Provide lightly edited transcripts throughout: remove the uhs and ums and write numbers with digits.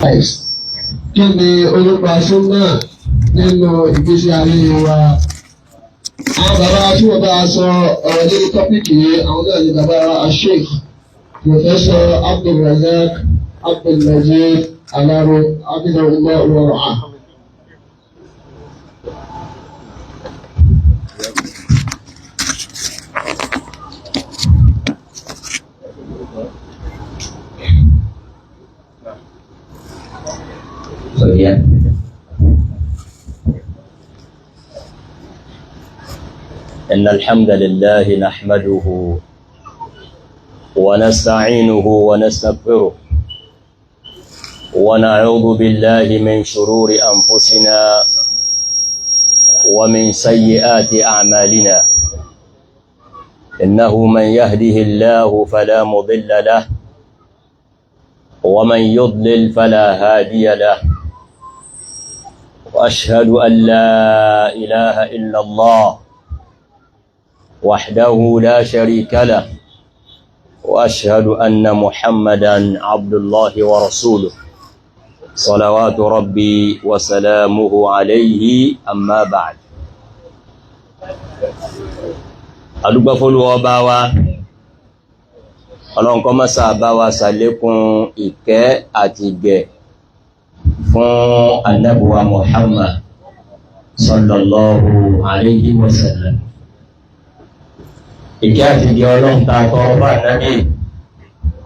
Christ. Kí ni orúkọ súnà nínú ìgbésí ayé wa? Àwọn bàbá tí wọ́n bá sọ ọ̀rọ̀ lórí topic yìí, àwọn náà ni bàbá Sheikh Professor Abdulrazak Abdulmajid Alaro Abdullah Wara'a. إن الحمد لله نحمده ونستعينه ونستغفره ونعوذ بالله من شرور أنفسنا ومن سيئات أعمالنا، إنه من يهده الله فلا مضل له ومن يضلل فلا هادي له، وأشهد أن لا إله إلا الله وحده لا شريك له، وأشهد أن محمدا عبد الله ورسوله صلوات ربي وسلامه عليه، أما بعد. Adúgbò f'Olúwa ọba wa. Ọlọ́run kó máa ṣà bá wa ṣàlékún ìkẹ́ àti ìgẹ̀ fún Ànábì wa Muhammad sallallahu alayhi wa sallam. Ìkẹ́ àti ìgẹ̀ Ọlọ́run ta tọrọ bá Ànábì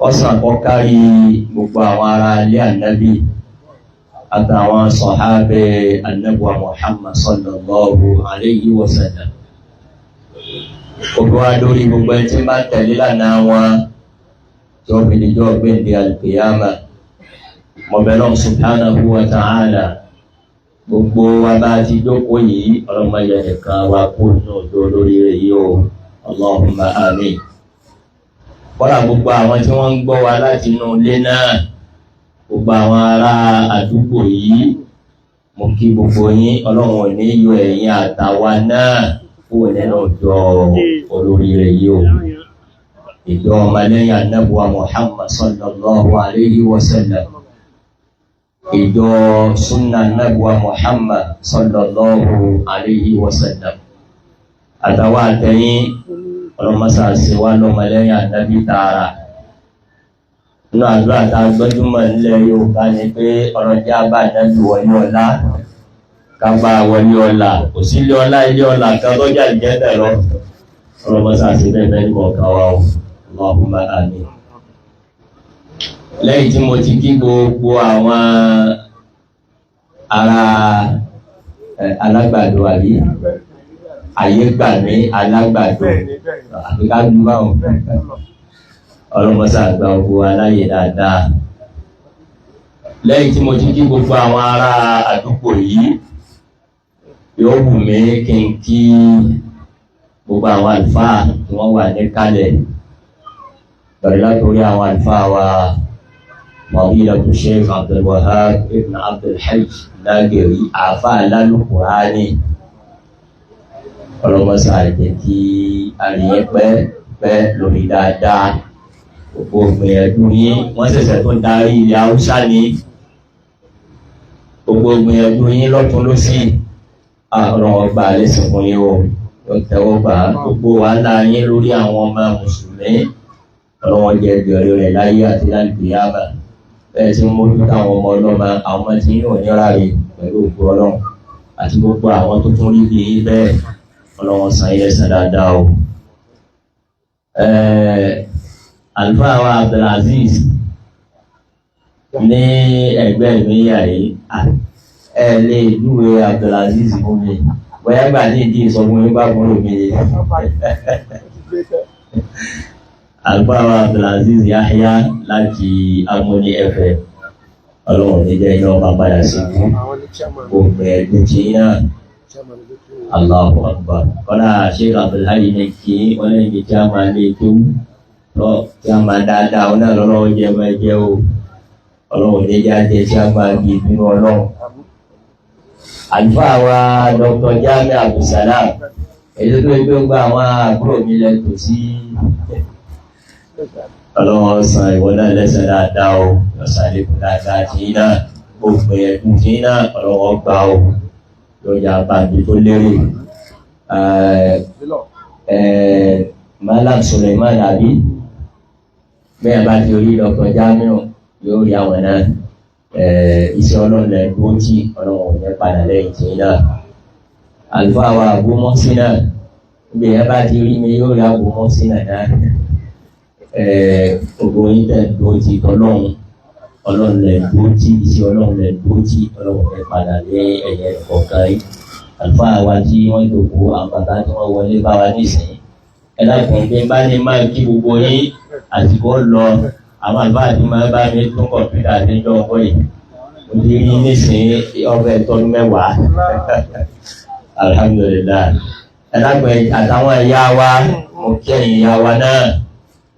ọ̀sán kọ́ kárí gbogbo àwọn ará ilé Ànábì àtàwọn sọ̀hábẹ́ Ànábì wa Muhammad sallallahu alayhi wa sallam. Gbogbo wa lórí gbogbo ẹni tí bá tẹ̀lé lánàá wọn tí ó fi dijọ́ gbẹ̀ndé alqiyama. Mọ̀bẹ̀lọ́n subhanahu wa ta'ala, gbogbo wa bá ti jókòó yìí, ọlọ́mọdé nìkan wa kó nínú ọjọ́ lórí rẹ̀ yìí o. Allahumma amin. Kọ́lá gbogbo àwọn tí wọ́n ń gbọ́ wa láti inú ilé náà, gbogbo àwọn ará àdúgbò yìí, mo kí gbogbo yín. Ọlọ́run ò ní yọ ẹ̀yin àtàwa náà kúrò nínú ọjọ́ olórí rẹ̀ yìí o. Ìjọ ọmọlẹ́yìn Ànábì wa Muhammad sallallahu alayhi wa sallam, ìjọ sunna Ànábì wa Muhammad sallallahu alayhi wa sallam, àtàwọn àtẹ̀yìn, ọlọ́mọsàásì wa lọ́mọlẹ́yìn Ànábì tààrà. Inú àdúrà tá a gbọ́dúmọ̀ nílẹ̀ Yorùbá ni pé ọlọ́jà bá Ànábì wọlé ọlá, ká bá wọlé ọlá. Kò sí ilé ọlá, ilé ọlá kan tó jà jẹ́ bẹ̀ lọ. Ọlọ́mọsàásì bẹ́ẹ̀ bẹ́ẹ̀ ní kọ̀ọ̀kan wa o. Allahumma amin. Lẹ́yìn tí mo ti kí gbogbo àwọn ará Alágbàdo, àbí ayé gbà mí Alágbàdo, àbí ká dùn báwọn, ọlọ́mọsá àgbà gbogbo aláyè dáadáa. Lẹ́yìn tí mo ti kí gbogbo àwọn ará àdúgbò yìí, yóò wù mí kí n kí gbogbo àwọn àlùfáà tí wọ́n wà ní kálẹ̀, bẹ̀rẹ̀ látòrí àwọn àlùfáà wa Fadilatu Sheikh Abdul Wahab ibn Abdul Hajj Lageri, àáfàá lálùkùránì. Ọlọ́mọsá jẹ́ kí àríyé pẹ́ pẹ́ lórí dáadáa. Gbogbo gbìyànjú yín, wọ́n ṣẹ̀ṣẹ̀ tó darí ilẹ̀ Haúsá ni, gbogbo gbìyànjú yín lọ́tún lọ́sì, ọlọ́wọ́ gbà lẹ́sìn fún yín o, yóò tẹ́wọ́ gbà. Gbogbo wàhálà yín lórí àwọn ọmọ mùsùlùmí, ọlọ́wọ́ jẹ́ ìbẹ̀rẹ̀ rẹ̀ láyé àti lálùkìyámà. Bẹ́ẹ̀ tí ń mójútó àwọn ọmọ ọlọ́mọ, àwọn ọmọ tí yóò ní ráre pẹ̀lú òkú Ọlọ́run àti gbogbo àwọn tó tún rí bí bẹ́ẹ̀, ọlọ́wọ́ san ilé san dáadáa o. Àlùfáà wa Abdulaziz ní ẹgbẹ́ mi yà yìí, ẹ lè júwe Abdulaziz fún mi bóyá gbà ní ìdí ìsọfún mi bá fún mi. Àlùfáà wa Abdulaziz Yahya láti Amúní FM, ọlọ́run ní jẹ́ iná ọba padà sí gbogbo ẹ̀dùn tí náà. Allahu Akbar. Kọ́lá Sheikh Abdulhadi ní kí wọ́n lẹ́yìn tí a máa lè tó lọ tí a máa dáadáa wọn náà lọ́wọ́ jẹ́ máa jẹ́ o. Ọlọ́run ní jẹ́ àjẹ́ tí a máa di ìbínú Ọlọ́run. Àlùfáà wa Dr. Jami Abdulsalam, èyí tó gbé gba àwọn àbúrò mi lẹ́tọ̀ sí. Ọlọ́run san ìwọ náà lẹ́san dáadáa o, ọ̀sán àlékún dáadáa tí yín náà, gbogbo ẹ̀kún tí yín náà ọlọ́run gbà o, yóò yà bàbí tó lérè. Malam Suleiman àbí bẹ́ẹ̀ bá ti rí Dr. Jamiu yóò rí àwọn náà. Iṣẹ́ ọlọ́run lẹ̀ dúró tí ọlọ́run ò ní padà lẹ́yìn tí yín náà. Àlùfáà wa Abu Muhsina, bí ẹ bá ti rí mi yóò rí Abu Muhsina náà. Gbogbo yín tẹ̀ dúró ti tọ́lọ́run, ọlọ́run lẹ̀ dúró tí, iṣẹ́ ọlọ́run lẹ̀ dúró tí, ọlọ́run fẹ́ padà lé ẹ̀yẹ kọ̀ọ̀kan yìí. Àlùfáà wa tí wọ́n jókòó, àwọn bàbá tí wọ́n wọlé bá wa nísìnyí. Ẹ dákun, bí n bá ní máa kí gbogbo yín, àsìkò lọ. Àwọn àlùfáà tí máa bá mi tún kọ̀ǹpútà níjọ́ ọkọ yìí, mo ti rí nísìnyí ọbẹ̀ tọdún 10. Alhamdulillahi. Ẹ dákun, àtàwọn ẹ̀yà wa, mo kí ẹ̀yin ìyá wa náà,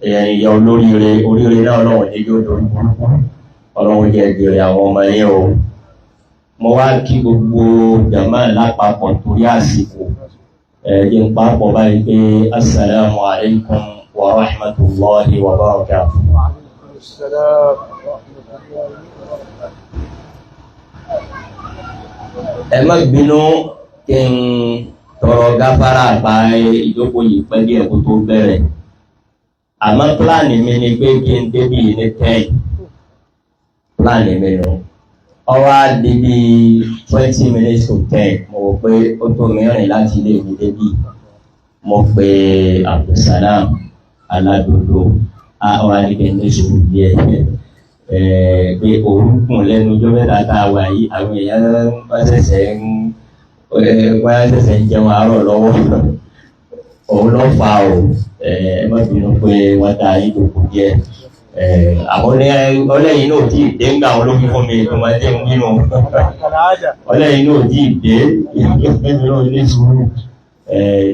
ẹ̀yin ìyá olóríire, oríire náà ọlọ́run ní yóò dorí burúkú, ọlọ́run jẹ́ ìbéèrè àwọn ọmọ yẹn o. Mo wá kí gbogbo jàmá lápapọ̀ torí àsìkò ẹ̀ẹ́dì ń papọ̀ báyìí pé assalamu alaikum wa rahmatullahi wa barakatuh. Ẹ má bínú kí n tọrọ gáfárà pa ìjókòó yìí pẹ́ díẹ̀ kó tó bẹ̀rẹ̀, àmọ́ pílánì mi ni pé kí n débì ní 10, pílánì mi nù. Ọwọ́ á di bí 9:40, mo rò pé ó tó mi rìn láti ilé mi débì. Mo pe Abdulsalam Aládodo, àwọn àdìgẹ́ ní sùúrù díẹ̀ pé orúkùn lẹ́nu ọjọ́ mẹ́ta tá a wà yìí, àwọn èèyàn wọ́n ṣẹ̀ṣẹ̀ ń jẹun àárọ̀ lọ́wọ́, òun ló fà o. Ẹ má bínú pé wọ́n dá yín lóko díẹ̀. Àwọn ọlẹ́yin náà tí ì dé ńgbà wọn ló fi fún mi tó máa dé nínú ọlẹ́yin náà tí ì dé nínú ilé sùúrù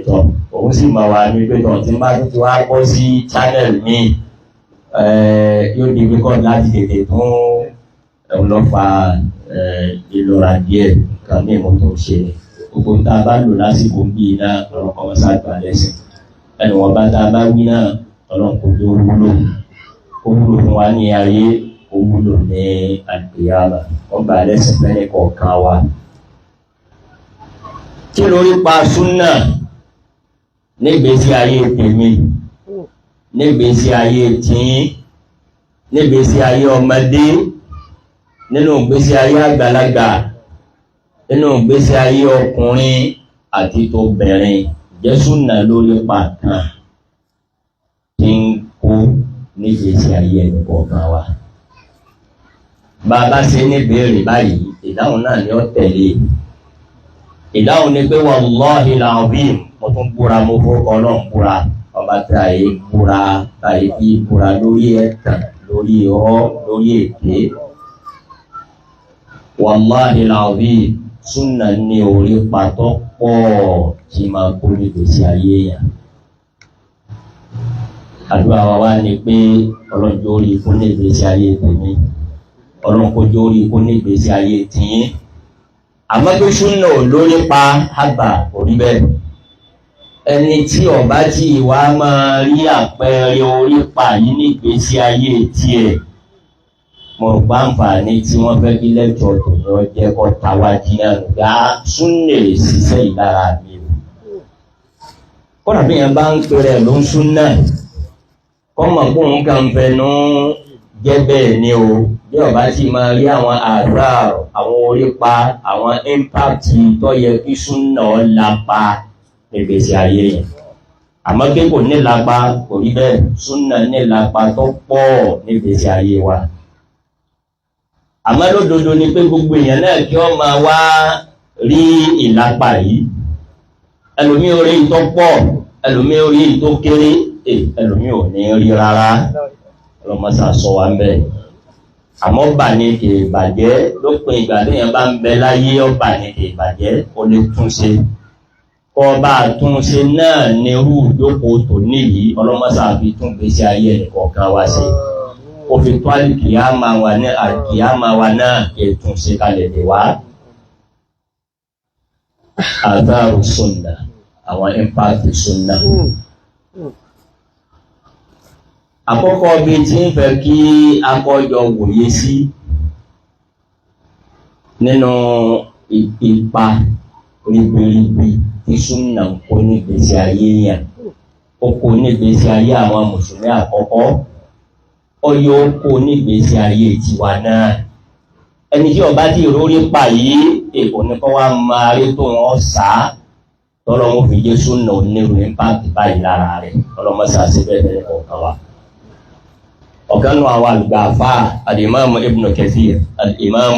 tọ̀, òun sì máa wà ní pé tọ̀ tí n bá tún ti wá bọ́ sí channel mi, yóò di kíkọ́ láti tètè tún òun lọ fa ìlọ́ra díẹ̀ nǹkan ní ìmọ̀ tó ń ṣe. Gbogbo tá a bá lò lásìkò bíi náà, ọ̀rọ̀ kan wọ́n sáà lẹ́sìn ẹnu wọn bá tá a bá wí náà, ọlọ́run kò jó wúlò, ó wúlò fún wa ní ayé, ó wúlò ní àlùkìyámà, wọ́n gbà lẹ́sìn fẹ́ni kọ̀ọ̀kan wa. Kí lórí pa súnà nígbèésí ayé tèmi, nígbèésí ayé tìyín, nígbèésí ayé ọmọdé, nínú ìgbésí ayé àgbàlagbà, nínú ìgbésí ayé ọkùnrin àti tóbìnrin, jẹ́ súnà lórí pa kan tí ń kó nígbèésí ayé ẹnì kọ̀ọ̀kan wa? Bàbá ṣe ní béèrè báyìí, ìdáhùn náà ni ó tẹ̀lé. Ìdáhùn ni pé wallahi alazim, mo tún búra, mo fọkọ náà búra, ọba tí a yé búra, tàyè bí búra lórí ẹ̀tàn, lórí irọ́, lórí èké. Wallahi alazim, súnà ní orí pàtó pọ̀ tí máa kó nígbèésí ayé yẹn. Àdúrà wa wá ní pé ọlọ́jọ́ orí kó ní ìgbésí ayé tèmi, ọlọ́run orí kó ní ìgbésí ayé tìyín. Àmọ́ pé súnà ò lórí pa àgbà kò rí bẹ́ẹ̀. Ẹni tí ọba tí ìwà máa rí àpẹẹrẹ orí pa yìí ní ìgbésí ayé tiẹ̀, mo rò pa àǹfààní tí wọ́n fẹ́ kí lẹ́tọ̀ọ́ tó lọ jẹ́ kó tawájí náà gbá súnà ṣiṣẹ́ ìlara mi o. Kọ́nà bí yẹn bá ń pè rẹ̀ ló ń súnà, kọ́mọ̀ kó ń kàn fẹnu jẹ́ bẹ́ẹ̀ ni o. Bí ọba sì máa rí àwọn àdúrà, àwọn orípa, àwọn impact tó yẹ kí súnà lápa nígbèsí ayé yẹn, àmọ́ pé kò ní lápa, kò rí bẹ́ẹ̀. Súnà ní lápa tó pọ̀ nígbèsí ayé wa. Àmọ́ lódodo ni pé gbogbo èèyàn náà kí wọ́n máa wá rí ìlápa yìí. Ẹlòmíì orí tó pọ̀, ẹlòmíì orí tó kéré, ẹlòmíì ò ní rí rárá. Ọlọ́mọsà sọ wa ń bẹ̀. Àmọ́ bà ní kì í bàjẹ́ lópin ìgbà téèyàn bá ń bẹ láyé, ọba ní kì í bàjẹ́, ó lè tún ṣe. Kọ́ bá a tún ṣe náà ní irú ìjókòó tò níyìí, ọlọ́mọsà fi tún gbèsè ayé ẹnìkọ̀ọ̀kan wá ṣe. Ó fi tó àlìkìyàmà wa ní àlìkìyàmà wa náà kì í tún ṣe kalẹ̀ dè wá. Àtàrù sunna, àwọn impact sunna. Àkọ́kọ́ bí tí ń fẹ́ kí akọ́jọ wòye sí nínú ipa ribiribi tí súnà ń kó nígbèsí ayé yẹn, ó kó nígbèsí ayé àwọn mùsùlùmí àkọ́kọ́, ó yóò kó nígbèsí ayé tiwa náà. Ẹni tí ọba tí ìrórí pa yìí, èkó ní kọ́ wá máa rí tó wọn sá tọ́lọ́mú fi jẹ́ súnà onírú impact báyìí lára rẹ̀, ọlọ́mọsá síbẹ̀ bẹ́ẹ̀ kọ̀ọ̀kan wa. Ọ̀kan nù àwọn àlùgbàfà Al-Imam Ibn Kathir, Al-Imam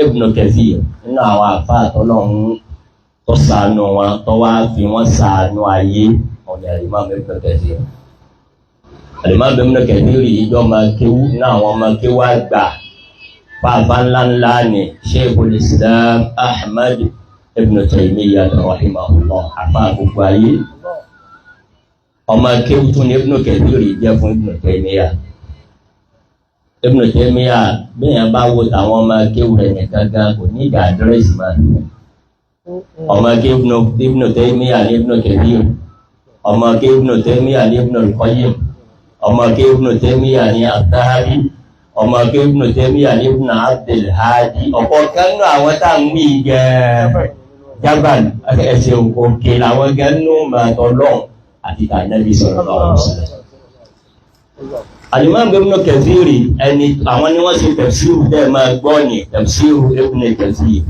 Ibn Kathir, nínú àwọn àfà tọ́lọ́mú tó ṣàánú wọn, tó wá fi wọ́n ṣàánú ayé, ọ̀nà Al-Imam Ibn Kathir. Al-Imam Ibn Kathir yìí jọ máa kéwú ní àwọn ọmọ kéwú àgbà fàáfà ńláńlá ni Sheikhul Islam Ahmad Ibn Taymiyyah rahimahullah, àfà gbogbo ayé. Ọmọ kéwú tún ní Ibn Kathir jẹ́ fún Ibn Taymiyyah. Ibn Taymiyyah bẹ́ẹ̀ bá wo tàwọn ọmọ kéwú rẹ̀ nìkan gan kò ní ìdá àdírẹ́sì máa. Ọmọ kéwú Ibn Taymiyyah ní Ibn Kathir, ọmọ kéwú Ibn Taymiyyah ní Ibn al-Qayyim, ọmọ kéwú Ibn Taymiyyah ní At-Tahawi, ọmọ kéwú Ibn Taymiyyah ní Ibn Abdul Hadi. Ọ̀pọ̀ kan nú àwọn tá à ń wí gẹ́ẹ́ jábàl ẹsẹ̀ òkè làwọn gẹ́ẹ́ nú màtọ́ lọ́hùn àti tànàbí sallallahu alaihi wasallam. Al-Imam Ibn Kathir, ẹni àwọn ni wọ́n ṣe tafsiru tẹ́ máa gbọ́ ní tafsiru Ibn Kathir.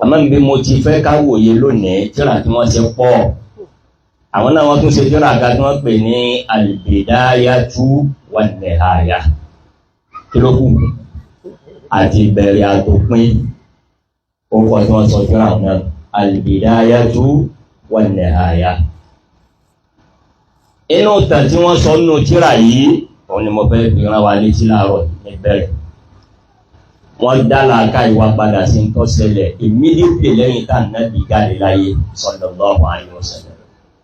Àmọ́ bí mo ti fẹ́ ká wòye lónìí, tíra tí wọ́n ṣe pọ̀. Àwọn náà wọ́n tún ṣe tíra kan tí wọ́n pè ní Al-Bidayatu wan-Nihaya. Kí ló kù? Àti ìbẹ̀rẹ̀ àtòpin. Ó kọ́ tí wọ́n sọ tíra náà, Al-Bidayatu wan-Nihaya. Inú ìtàn tí wọ́n sọ nínú tíra yìí, òun ni mo fẹ́ fi rán wa létí láàárọ̀ níbẹ̀rẹ̀. Wọ́n dá làákà ìwà padà sí ń tó ṣẹlẹ̀ immediately lẹ́yìn tá Nábì jáde láyé sallallahu alaihi wasallam.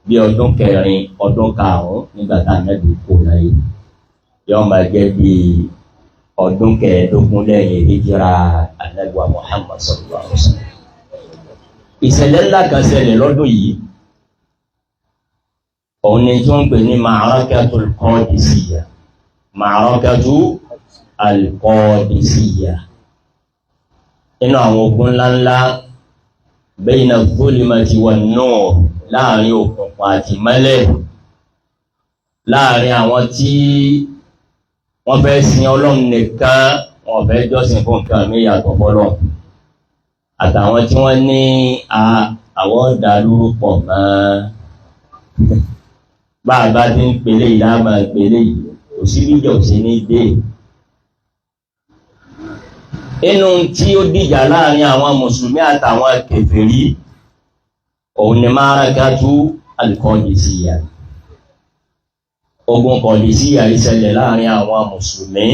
Bí ọdún kẹrin, ọdún karùn-ún nígbà tá Nábì kú láyé. Yóò máa jẹ́ bí ọdún kẹẹ̀ẹ́dógún lẹ́yìn hijira Ànábì wa Muhammad sallallahu alaihi wasallam. Ìṣẹ̀lẹ̀ ńlá kan ṣẹlẹ̀ lọ́dún yìí. Òun ni tí wọ́n ń pè ní Ma'arakatul Qadisiyya. Ma'arakatu al-Qadisiyya. Inú àwọn ogun ńláńlá bayna adh-dhulumati wan-nur, láàrin òkùnkùn àti ìmọ́lẹ̀, láàrin àwọn tí wọ́n fẹ́ sin Ọlọ́run nìkan, wọ́n fẹ́ jọ́sìn fún nǹkan mí yàtọ̀ fọ́lọ́run, àtàwọn tí wọ́n ní àwọn dàlúrú pọ̀ mọ́ bá a bá ti ń pèlè yìí láàmà pèlè yìí, kò sí bíjọ sí ní dé. Inú tí ó dìjà láàrin àwọn mùsùlùmí àtàwọn kèfèrí, òun ni Ma'arakatu al-Qadisiyya. Ogun Qadisiyya ìṣẹ̀lẹ̀ láàrin àwọn mùsùlùmí.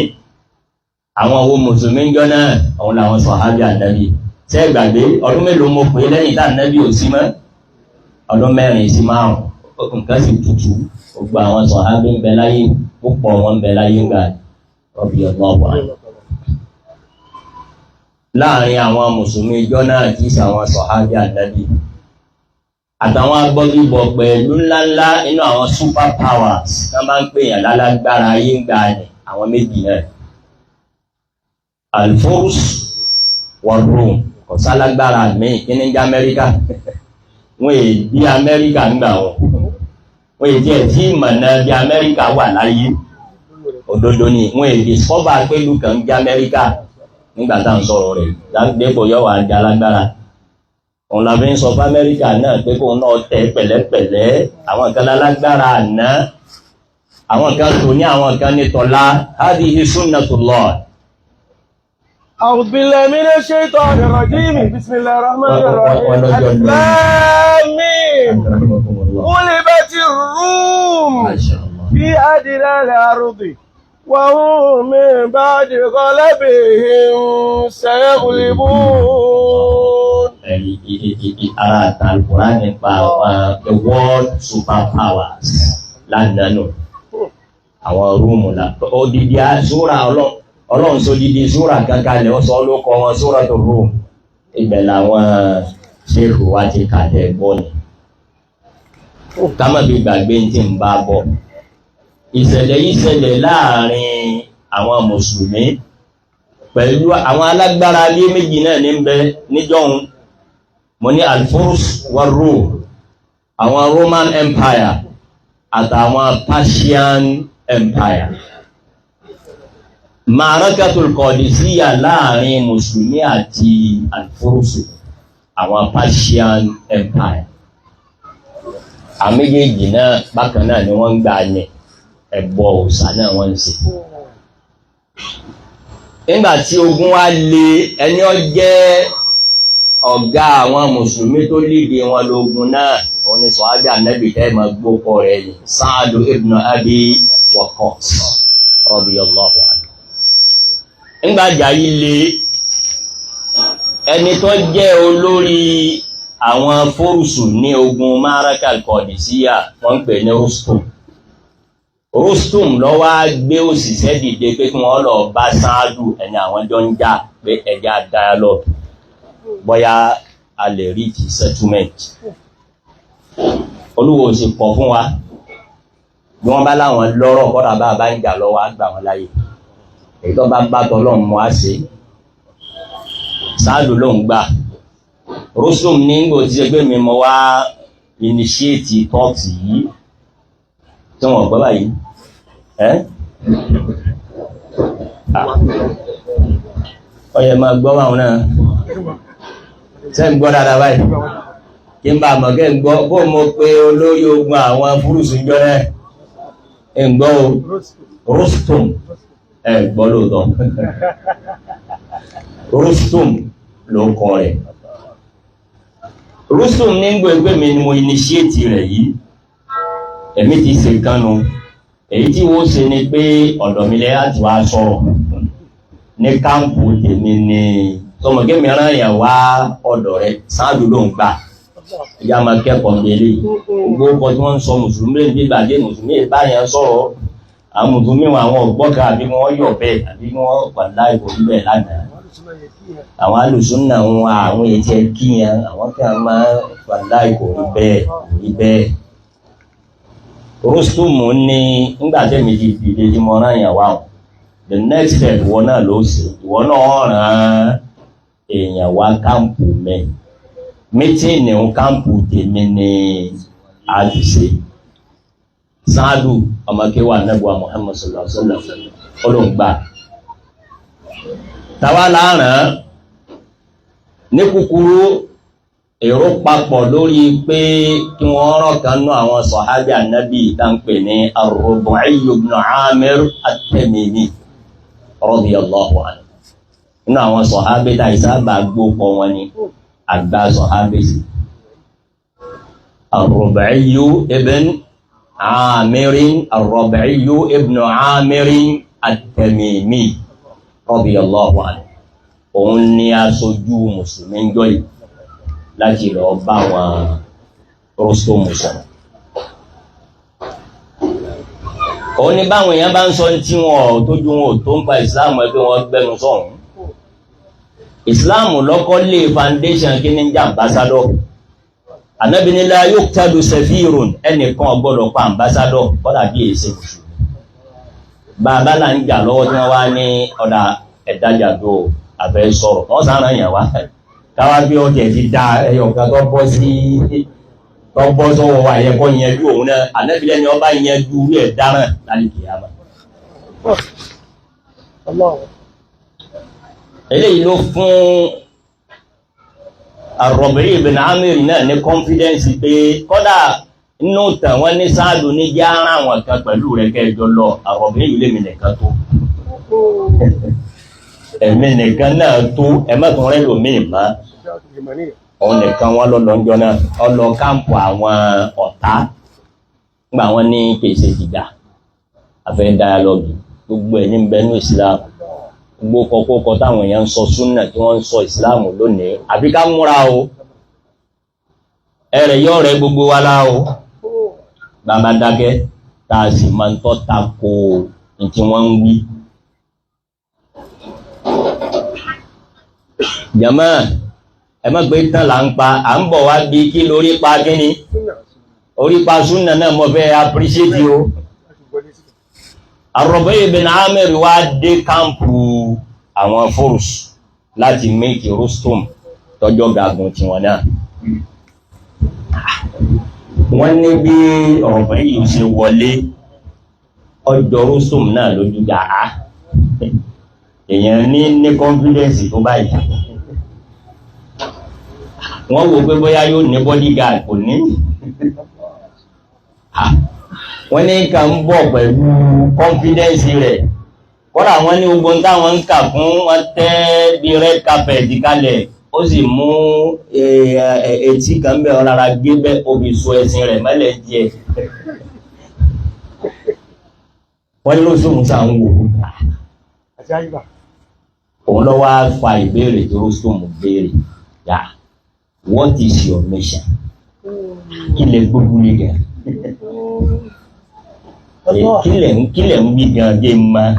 Àwọn owó mùsùlùmí ń jọ náà, òun làwọn sàhábì Ànábì. Ṣé ẹ gbàgbé ọdún mélòó mo pè é lẹ́yìn tá Ànábì ò sí mọ́? Ọdún 4 sí 5, nǹkan sì tutù. Gbogbo àwọn sàhábì ń bẹ láyé, púpọ̀ wọn ń bẹ láyé ńgbà radiyallahu anhu. Láàrin àwọn mùsùlùmí ìjọ náà kì í ṣe àwọn sàhábì Ànábì àtàwọn agbọ́gbíbọ̀ pẹ̀lú ńláńlá inú àwọn super powers tí wọ́n bá ń pè yàn lálágbára ayé ń gbà ní àwọn méjì náà, Al-Furs wa Rum. Kò sálágbára míì. Kí ní jẹ́ Amẹ́ríkà? Wọ́n èyí bí Amẹ́ríkà ń gbà wọn, wọ́n èyí tiẹ̀ tí ìmọ̀nà bí Amẹ́ríkà wà láyé. Òdodo ni, wọ́n èyí discover pẹ̀lú kan ń jẹ́ Amẹ́ríkà nígbà tá à ń sọ̀rọ̀ rẹ̀ dépò yọ̀ wá di alágbára. Òun la fi ń sọ fún Amẹ́ríkà náà pé kóun náà tẹ pẹ̀lẹ́pẹ̀lẹ́. Àwọn kan lálágbára àná, àwọn kan tó ní, àwọn kan ní tọ́lá. Hadhihi sunnatullah. أعوذ بالله من الشيطان الرجيم، بسم الله الرحمن الرحيم. ألف لام ميم، غلبت الروم في أدنى الأرض وهم من بعد غلبهم سيغلبون. Ara àtàlùkùrá nípa àwọn the world super powers lánàá nù, àwọn Rúùmù là odidi súra Ọlọ́run sódidi súra kankan lè sọ ló kọ wọn, súra tó Rúùmù. Ibẹ̀ làwọn ṣéèkù wa ti kàtẹ́ gbọ́ ni, ká má fi gbàgbé ní tí ń bá bọ̀. Ìṣẹ̀lẹ̀ yìí ṣẹlẹ̀ láàrin àwọn mùsùlùmí pẹ̀lú àwọn alágbára ayé méjì náà ní bẹ níjọ́un. Mo ní Al-Furs wa Rum, àwọn Roman Empire àtàwọn Persian Empire. Ma'arakatul Qadisiyya láàrin mùsùlùmí àti Al-Furs, àwọn Persian Empire. Àméjèèjì náà bákan náà ni wọ́n ń gbà ní ẹ̀bọ òòṣà náà wọ́n ń ṣe. Nígbà tí ogun wá lé, ẹni ó jẹ́ ọ̀gá àwọn mùsùlùmí tó lídìí wọn lógun náà, òun ni sọ̀hábí ànábì tẹ́ ma gbókọ rẹ̀ ní Sa'adu ibn Abi Waqqas radiyallahu anhu. Nígbàjà yìí lé, ẹni tó jẹ́ olórí àwọn fórùsù ní ogun Ma'araka al-Qadisiyya, wọ́n ń pè ní Rustum. Rustum ló wá gbé òṣìṣẹ́ dìde pé kí wọ́n lọ bá Sáàdù, ẹni àwọn jọ ń jà, pé ẹja dialogue, bóyá a lè reach settlement. Olúwo sì kọ̀ fún wa bí wọ́n bá láwọn lọ́rọ̀, kọ́dà bá bá ń jà lọ́wọ́, á gbà wọ́n láyè. Èyí tó bá bá tọ́lọ́run mọ́ á ṣe. Sáàdù ló ń gbà. Rustum ní gbò tí ṣe pé mi mo wá initiate talks yìí tí wọ́n gbọ́ báyìí. Ẹ́ ọyẹ máa gbọ́ báwọn náà ṣe ń gbọ́ dáadáa báyìí, kí n bá mọ̀ kẹ́ ń gbọ́ bó mo pe olórí ogun àwọn fúrúsù jọ náà ń gbọ́ o. Rustum ẹ gbọ́ lóòótọ́, Rustum ló kọ rẹ̀. Rustum ní gbọ́ ẹgbẹ́ mi ni mo initiate rẹ̀ yìí, èmi ti ṣe kánú. Èyí tí wọ́n ṣe ni pé ọ̀dọ̀ mi lẹ́ àti wá sọ̀rọ̀ ní káàmpù tèmi ni tọmọgé mìíràn yẹn wá ọ̀dọ̀ rẹ̀. Sáàdù ló ń gbà. Ìyá máa kẹ́kọ̀ọ́ gbélé gbogbo ọkọ̀ tí wọ́n ń sọ mùsùlùmí lè gbígbà dé mùsùlùmí báyẹn sọ̀rọ̀. Àwọn mùsùlùmí wọn, àwọn ọ̀gbọ́kà àbí wọ́n yọ̀ bẹ́ẹ̀ àbí wọ́n wà láì kò rí bẹ́ẹ̀ lánàá. Àwọn alùsùnà wọn, àwọn ètí ẹ kíyàn, àwọn kí a máa wà láì kò rí bẹ́ẹ̀, kò rí bẹ́ẹ̀. Rústùmù ní nígbà tẹ́mi ti dìde tí mo rán yàn wá, the next step, ìwọ náà ló ṣe, ìwọ náà rán èèyàn wá káàmpù mẹ́ mítìnì ń káàmpù tèmi ní a ti ṣe. Sáàdù ọmọkéwà nẹ́bùwà Muhammad sallallahu alaihi wasallam olóǹgbà tàwa láàrán. Ní kúkúrú, èrò papọ̀ lórí pé kí wọ́n rán kan nú àwọn sọ̀hábí ànábì tá ń pè ní Ar-Rubu'i ibn Amir at-Tamimi radiyallahu anhu. Nínú àwọn sọ̀hábí tá ìsábà gbópọ̀ wọn ni àgbà sọ̀hábí sí Ar-Rubu'i ibn Amir, Ar-Rubu'i ibn Amir at-Tamimi radiyallahu anhu. Òun ni aṣojú mùsùlùmí ń jọ yìí láti lọ bá wọn Rústùmù sọ̀rọ̀. Òun ni báwọn èèyàn bá ń sọ tí wọn ò tójú wọn ò tó ń pa ìsìláàmù, ẹgbẹ́ wọn gbẹnu sọ̀hún. Ìsìláàmù lọ́kọ́ lé foundation kí ní jẹ́ ambassador. Ànábì ní la yuqtalu safirun, ẹnìkan ò gbọ́dọ̀ pa ambassador, kọ́dà bí èsè mùsùlùmí. Bàbá là ń jà lọ́wọ́ tí wọ́n wá ní ọ̀dà ẹ̀dájà tó àfẹ́ sọ̀rọ̀, wọ́n sára yàn wá káwá bí ọjà ti da ẹyọ kan tó bọ́ sí, tó bọ́ sọ́wọ́ wa yẹ kó yẹn ju òun náà. Ànábì lẹ́ni ọba yẹn ju orí ẹ̀ dáràn lálẹ́ kìyàmá. Eléyìí ló fún Ar-Rabi' ibn Amir náà ní confidence pé kọ́dà inú tàn wọ́n ní sáàdù ní jẹ́ ara àwọn kan pẹ̀lú rẹ̀ kẹjọ lọ. Ar-Rabi' yìí lèmi nìkan tó, ẹ̀mí nìkan náà tó, ẹ̀mẹ́kùn rẹ̀ lòmíì má. Òun nìkan wọ́n lọ lọ́njọ́ náà, ọlọ káàmpù àwọn ọ̀tá nígbà wọ́n ní kèsè ìjà, àfẹ́ dáyálọ́gì. Gbogbo ẹ̀ ní bẹnu Islam, gbogbo kọkókọ táwọn èèyàn ń sọ súnà tí wọ́n ń sọ Islam lónìí, àbí ká múra o, ẹrẹ̀ yọ rẹ gbogbo wa lá o. Bàbá dákẹ́ tá a sì máa ń tọ́ ta ko ní tí wọ́n ń wí. Jàmá, ẹ má gbé tán là ń pa, à ń bọ̀ wá bí kí lórí pa kíni orí pa súnà náà mo fẹ́ appreciate o. Ar-Rabi' bin Amir wá dé camp àwọn Furs láti meet Rustum tọ́jọ́ gagun tiwọn náà. Wọ́n ní bí ọ̀rọ̀ yìí ṣe wọlé, ọjọ́ Rustum náà lójú gbà á, èèyàn ní confidence tó báyìí. Wọ́n wò pé bóyá yóò ní bodyguard, kò ní. Wọ́n ní ká ń bọ̀ pẹ̀lú confidence rẹ̀. Kọ́dà wọ́n ní ogun táwọn ń kà fún wọn tẹ́ bí red carpet kalẹ̀, ó sì mú etí kan bẹ́ẹ̀ ọ̀rara gbé bẹ́ẹ̀, obì so ẹṣin rẹ̀ mẹ́lẹ̀ díẹ̀. Wọ́n ní Rustum sá ń wò. Òun lọ wá fa ìbéèrè tí Rustum béèrè yà: "What is your mission? Kí lẹ gbógun lé gan? Kí lẹ ń wí gan gé ma?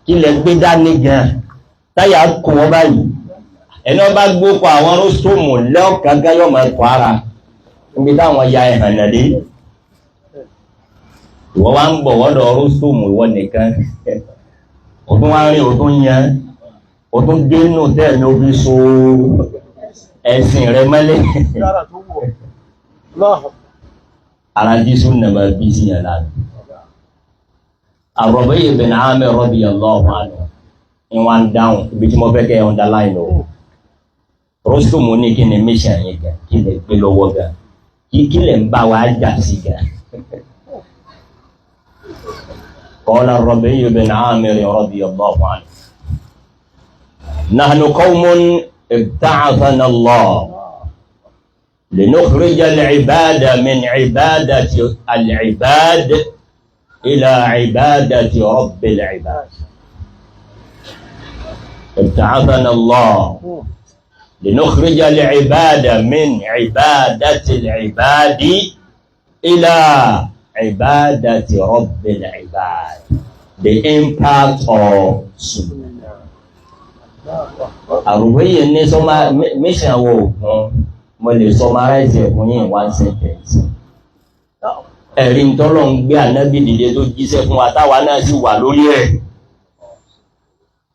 Kí lẹ gbé dání gan táyà kó wọn báyìí?" Ẹni wọn bá gbókọ àwọn Rustum lọ́kàgá yóò máa kọ́ ara níbi táwọn ya ẹ̀hàn náà dé. Ìwọ wá ń bọ̀ wọ́dọ̀ Rustum, ìwọ nìkan, òtún wá rí, òtún yan, òtún dénú tẹ́ẹ̀mí, ó fi so ẹ̀sìn rẹ mẹ́lẹ̀. Ara jísù nàmà bí sí yàn láàrín. Ar-Rabi' bin Amir radiyallahu anhu ní wọ́n dáhùn ibi tí mo fẹ́ kẹ́ underline o. Rustum ní kí ni mission yẹn gan? Kí lè gbé lọ́wọ́ gan? Kí lè ń bá wa jà sí gan? قال الربيع بن عامر رضي الله عنه: نحن قوم ابتعثنا الله لنخرج العباد من عبادة العباد إلى عبادة رب العباد. ابتعثنا الله لنخرج العباد من عبادة العباد إلى عبادة رب العباد. The impact of Sunnah. Àrùbẹ́yẹ ní sọ́mà mission wo ògùn, mo lè summarize ẹ̀ fún yín in one sentence. Ẹ̀rí ntọ́lọ̀ ń gbé ànábì dìde tó jíṣẹ́ fún wa, táwa náà sì wà lórí ẹ̀.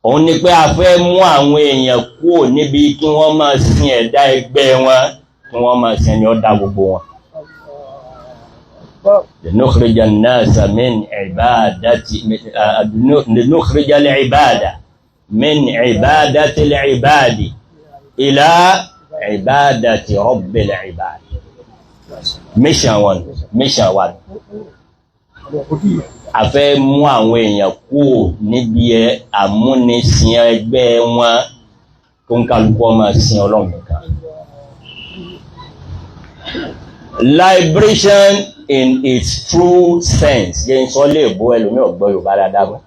Òun ni pé a fẹ́ mú àwọn èèyàn kúrò níbi kí wọ́n máa sin ẹ̀dá ẹgbẹ́ wọn, kí wọ́n máa sin ẹni ó dá gbogbo wọn. لنخرج الناس من عبادة لنخرج العبادة من عبادة العباد إلى عبادة رب العباد. Mission one, mission one. A fẹ́ mú àwọn èèyàn kúrò níbi ẹ àmúnisìn ẹgbẹ́ wọn, tó ń kálukú ọmọ sin Ọlọ́run nìkan. Liberation in its true sense. Jẹ́ n sọ lè bó ẹlòmí ọ̀gbọ́ Yorùbá dáadáa mọ́.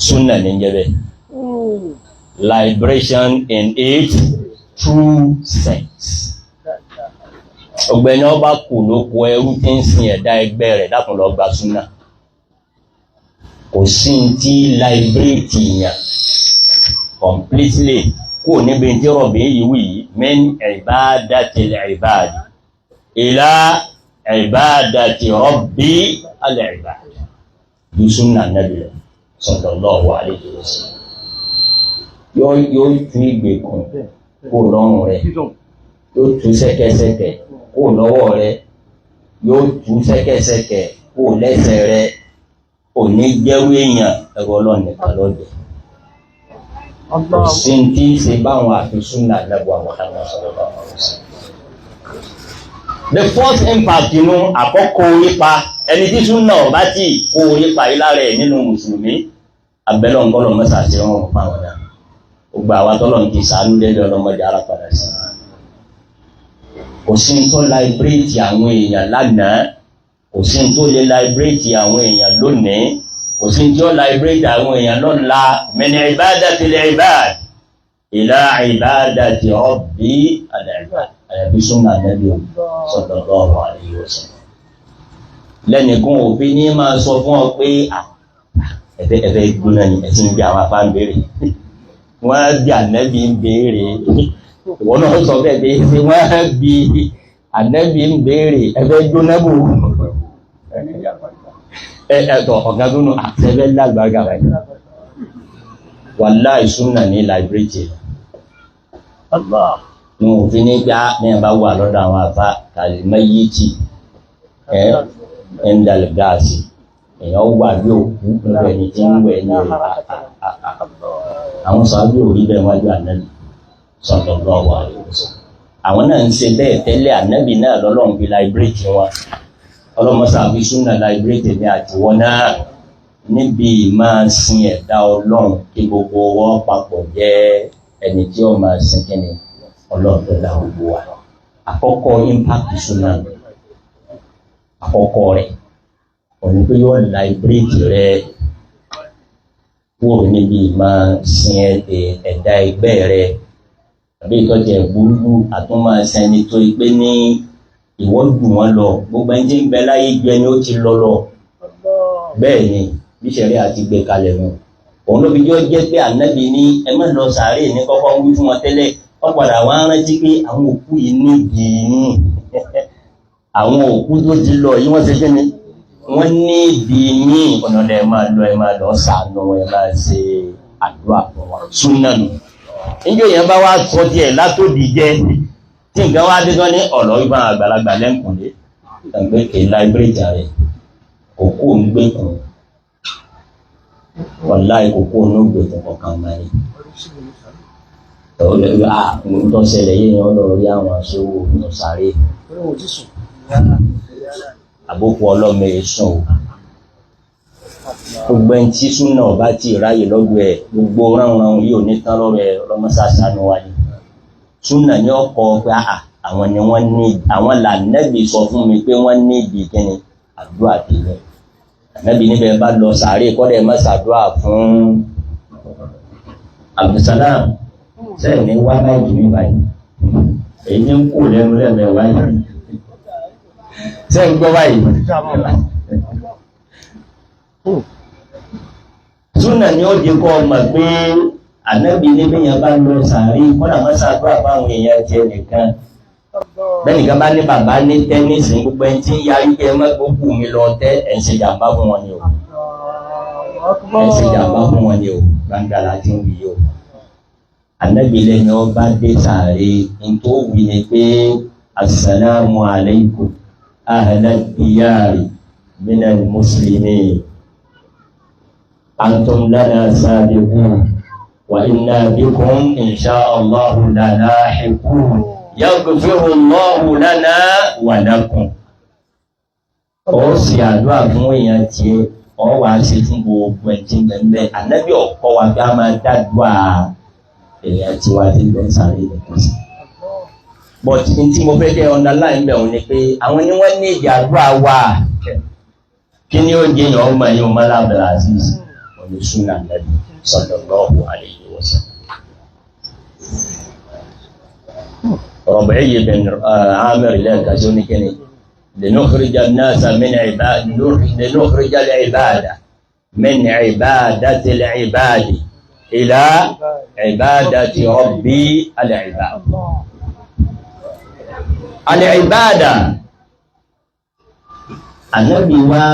Súnà ní jẹ́ bẹ́ẹ̀. Liberation in its true sense. Ọ̀gbẹ́ni ọba kù ló kọ ẹrú tí ń sin ẹ̀dá ẹgbẹ́ rẹ̀, dákun lọ gba súnà. Kò sí tí liberate yàn completely kò níbi tí rọ̀bì yìí wí yìí: من عبادة العباد إلى عبادة رب العباد. Ju súnà nàbì lọ sallallahu alayhi wa sallam. Yóò tú ìgbèkùn kó lọ́rùn rẹ̀, yóò tú ṣẹ́kẹ́ṣẹkẹ̀ kó lọ́wọ́ rẹ̀, yóò tú ṣẹ́kẹ́ṣẹkẹ̀ kó lẹ́sẹ̀ rẹ̀. Òní jẹ́rú èèyàn, ẹ̀rọ Ọlọ́run nìkan lọ́jọ́. Kò sí tí í ṣe báwọn àfi súnà lẹ́bùn àwọn sallallahu alaihi wasallam. The first impact inú àkọ́kọ́ orípa ẹni tí súnà ọba tí kó orípa yìí lára ẹ̀ nínú mùsùlùmí abẹ́lẹ̀ ọ̀ngọ́lọ̀ mẹ́sà sí ọ̀run fáwọn náà. Gbogbo àwa tọ́lọ̀ ń ti sàánú lẹ́lẹ́, ọlọ́mọdé ara padà sí. Kò sí tó liberate àwọn èèyàn lánàá, kò sí tó lè liberate àwọn èèyàn lónìí, kò sí tí ó liberate àwọn èèyàn lọ́la من عبادة العباد إلى عبادة رب العباد àyàfi súnà Nábì sallallahu alaihi wasallam. Lẹ́nìkan òfin ní máa sọ fún ọ pé ẹ̀fẹ́ ẹ̀fẹ́ gbóná ni ẹ̀sìn bí àwọn afá ń béèrè, wọ́n bí ànábì ń béèrè. Ìwọ náà sọ bẹ́ẹ̀ pé ṣé wọ́n bí ànábì ń béèrè ẹ̀fẹ́ gbóná bò. Ẹ̀tọ̀ ọ̀gá tó nù àtẹ́fẹ́ lágbàgà rẹ̀. Wàláì súnà ní library. Ní òfin ní gbá ní ẹ̀bá wà lọ́dọ̀ àwọn àfá kàlìmẹ́yìtì ẹ̀ndàlgáàsì. Èèyàn wà bí òkú lọ́dọ̀ ẹni tí ń wẹ̀ ní àwọn sàábì ò rí bẹ́ẹ̀ wájú ànábì sallallahu alaihi wasallam. Àwọn náà ń ṣe bẹ́ẹ̀ tẹ́lẹ̀, ànábì náà lọ́lọ́run fi láìbírèkì wọn. Ọlọ́mọsá fi súnà láìbírèkì ní àtiwọ́ náà níbi máa sin ẹ̀dá Ọlọ́run kí gbogbo wọn papọ̀ jẹ́ ẹni tí ó máa sin kíni Ọlọ́run tó dá gbogbo wa. Àkọ́kọ́ impact súnà, àkọ́kọ́ rẹ̀ òní pé yóò láìbírèkì rẹ kúrò níbi máa sin ẹ̀dá ẹgbẹ́ rẹ àbí ìtọ́jú ẹ̀gbúrú àtúnmáa sẹni tó pé ní ìwọ jù wọ́n lọ, gbogbo ẹni tí ń bẹ láyé ju ẹni ó ti lọ lọ. Bẹ́ẹ̀ ni bí sẹ̀rí àti gbé kalẹ̀ wọn. Òun ló fi jọ jẹ́ pé ànábì ní ẹ má lọ sàárè ní kọ́kọ́ ń wí fún wọn tẹ́lẹ̀, wọ́n padà wá rántí pé àwọn òkú yìí níbi ní àwọn òkú tó ti lọ yìí wọ́n ṣe kí ni wọ́n níbi ní ọ̀nà ẹ máa lọ, ẹ máa lọ ṣàánú, ẹ máa ṣe àdúrà fún wọn. Súnà nù. Níjọ́ yẹn bá wá sọ díẹ̀ látòdì jẹ́ tí nǹkan wá dé tán ní ọ̀rọ̀ ìbá àgbàlagbà lẹ́ǹkùnlé ẹgbẹ́ kè láìbírèjà rẹ̀ kòkó ń gbẹ̀kùn, wàláì kòkó ń gbẹ̀kùn kọ̀ọ̀kan máa ní. Ohun tó ṣẹlẹ̀ yìí ni wọ́n lọ rí àwọn aṣẹ́wó nù sáré. Àbókù ọlọ́mọ èsùn o. Gbogbo ẹni tí súnà ọba ti ráyè lọ́gbọ̀ ẹ̀, gbogbo ránran yìí ò ní tán lọ́rọ̀ ẹ̀, ọlọ́mọṣáṣánú wa ni. Súnà ní ọkọ̀ pé àwọn ni wọ́n ní, àwọn lànẹ́bì sọ fún mi pé wọ́n ní ibi kíni àdúrà tèmi. Ànẹ́bì níbẹ̀ bá lọ sàárè kọ́dẹ̀ má ṣàdúrà fún Abdulsalam sẹ́ẹ̀ ní wá báyìí mi báyìí. Èyí ní ń kú lẹ́nu lẹ́mẹ̀ẹ́ wáyé. Sẹ́ẹ̀ ń gbọ́ báyìí. Súnà ni ó di kọ́ ọmọ pé ànábì níbi yẹn bá lọ sàárì kọ́nà má ṣàdúrà fáwọn èèyàn tiẹ̀ nìkan. Bẹ́ẹ̀nìkan bá ní bàbá ní tẹ́nísì gbogbo ẹni tí ń yarí pé ẹ má gbókù mi lọ tẹ́ ẹ̀ ń ṣe jàǹbá fún wọn ni o. Ẹ̀ ń ṣe jàǹbá fún wọn ni o. Gbangba la ti ń wí o. Ànábì lẹ́ni ọba dé sàárì ní tó wí ni pé assalamu alaykum ahlal diyari minal muslimin. Antum lana sabiqun wa inna bikum insha Allahu lalahiqun yaghfiru Allahu lana wa lakum. Ó sì àdúrà fún èèyàn tiẹ̀, ọ wà á ṣe fún gbogbo ẹ̀ tí ń bẹ ń bẹ. Ànábì ọ̀kọ́ wa bí a máa dàdúrà èèyàn tiwa tí ń bẹ ń sáré nìkan sí. But n tí mo fẹ́ kẹ́ underline bẹ̀ wọ́n ni pé àwọn ni wọ́n ní ìdí àdúrà wa. Kí ni ó jẹ́ èèyàn ọmọ yìí ọmọ Abdul Aziz? Sunna Nabi sallallahu alayhi wa sallam. Rabi'i bin Amir lẹ́ẹ̀kan sí oníkẹ́ni linukhrija an-nasa min ibad linukhrija al-ibada min ibadati al-ibadi ila ibadati rabbi al-ibad. Al-ibada Ànábì wa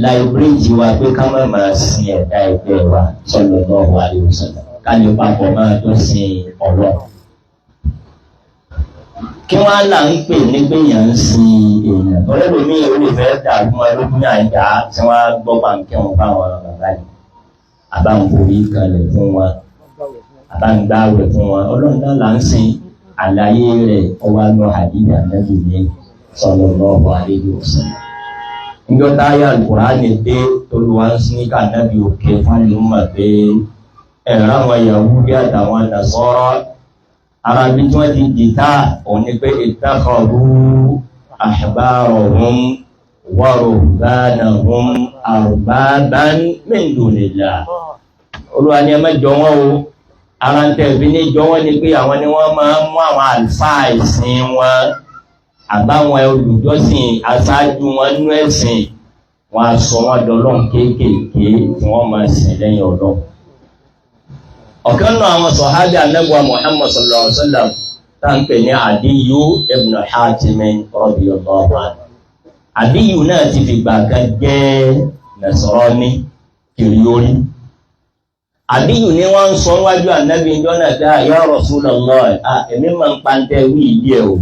láìbírèjì wa pé ká má máa sin ẹ̀dá ẹgbẹ́ wa sallallahu alaihi wasallam ká lè papọ̀ máa tó sin Ọlọ́run. Kí wọ́n á là ń pè ní pé èèyàn ń sin èèyàn. Ọ̀rẹ́ mi ò lè fẹ́ dàrú mọ́ ẹlòmíì àyíká tí wọ́n á gbọ́ pàǹkẹ́ wọn fáwọn bàbá yìí. Àbá ń forí kalẹ̀ fún wọn, àbá ń gbáwẹ̀ fún wọn. Ọlọ́run náà là ń sin àlàyé rẹ̀ ọwọ́ àánú hadith Ànábì ní sallallahu alaihi wasallam. Njọ́ táyà Al-Qur'ani dé tolúwa ń sin ká nábì òkè fún pé ẹ̀rọ àwọn Yahudi àtàwọn Nasara ara bí tí wọ́n ti dìtà òun ni pé ittakhadhu ahbarahum wa ruhbanahum arbaban min dunillah. Olúwa ni ẹ má jọ wọ́n o, ara ń tẹ̀sí ní jọ wọ́n ni pé àwọn ni wọ́n máa ń mú àwọn àlùfáà ìsìn wọn àbáwọn olùjọ́sìn aṣáájú wọn nú ẹ̀sìn wọn a sọ wọn dọlọ́n kéékèèké tí wọ́n máa sìn lẹ́yìn Ọlọ́run. Ọ̀kan náà àwọn sọ̀hábì Ànábì Muhammad sallallahu alaihi wasallam tá ń pè ní Adiyu ibn Hatim radiyallahu anhu. Adiyu náà ti fìgbà kan jẹ́ Nasrani kiri orí. Àdíyù ni wọ́n ń sọ wájú ànábì ìjọ náà dá ya Rasulullah, èmi máa ń pàǹtẹ́ wí ìdí ẹ̀ o,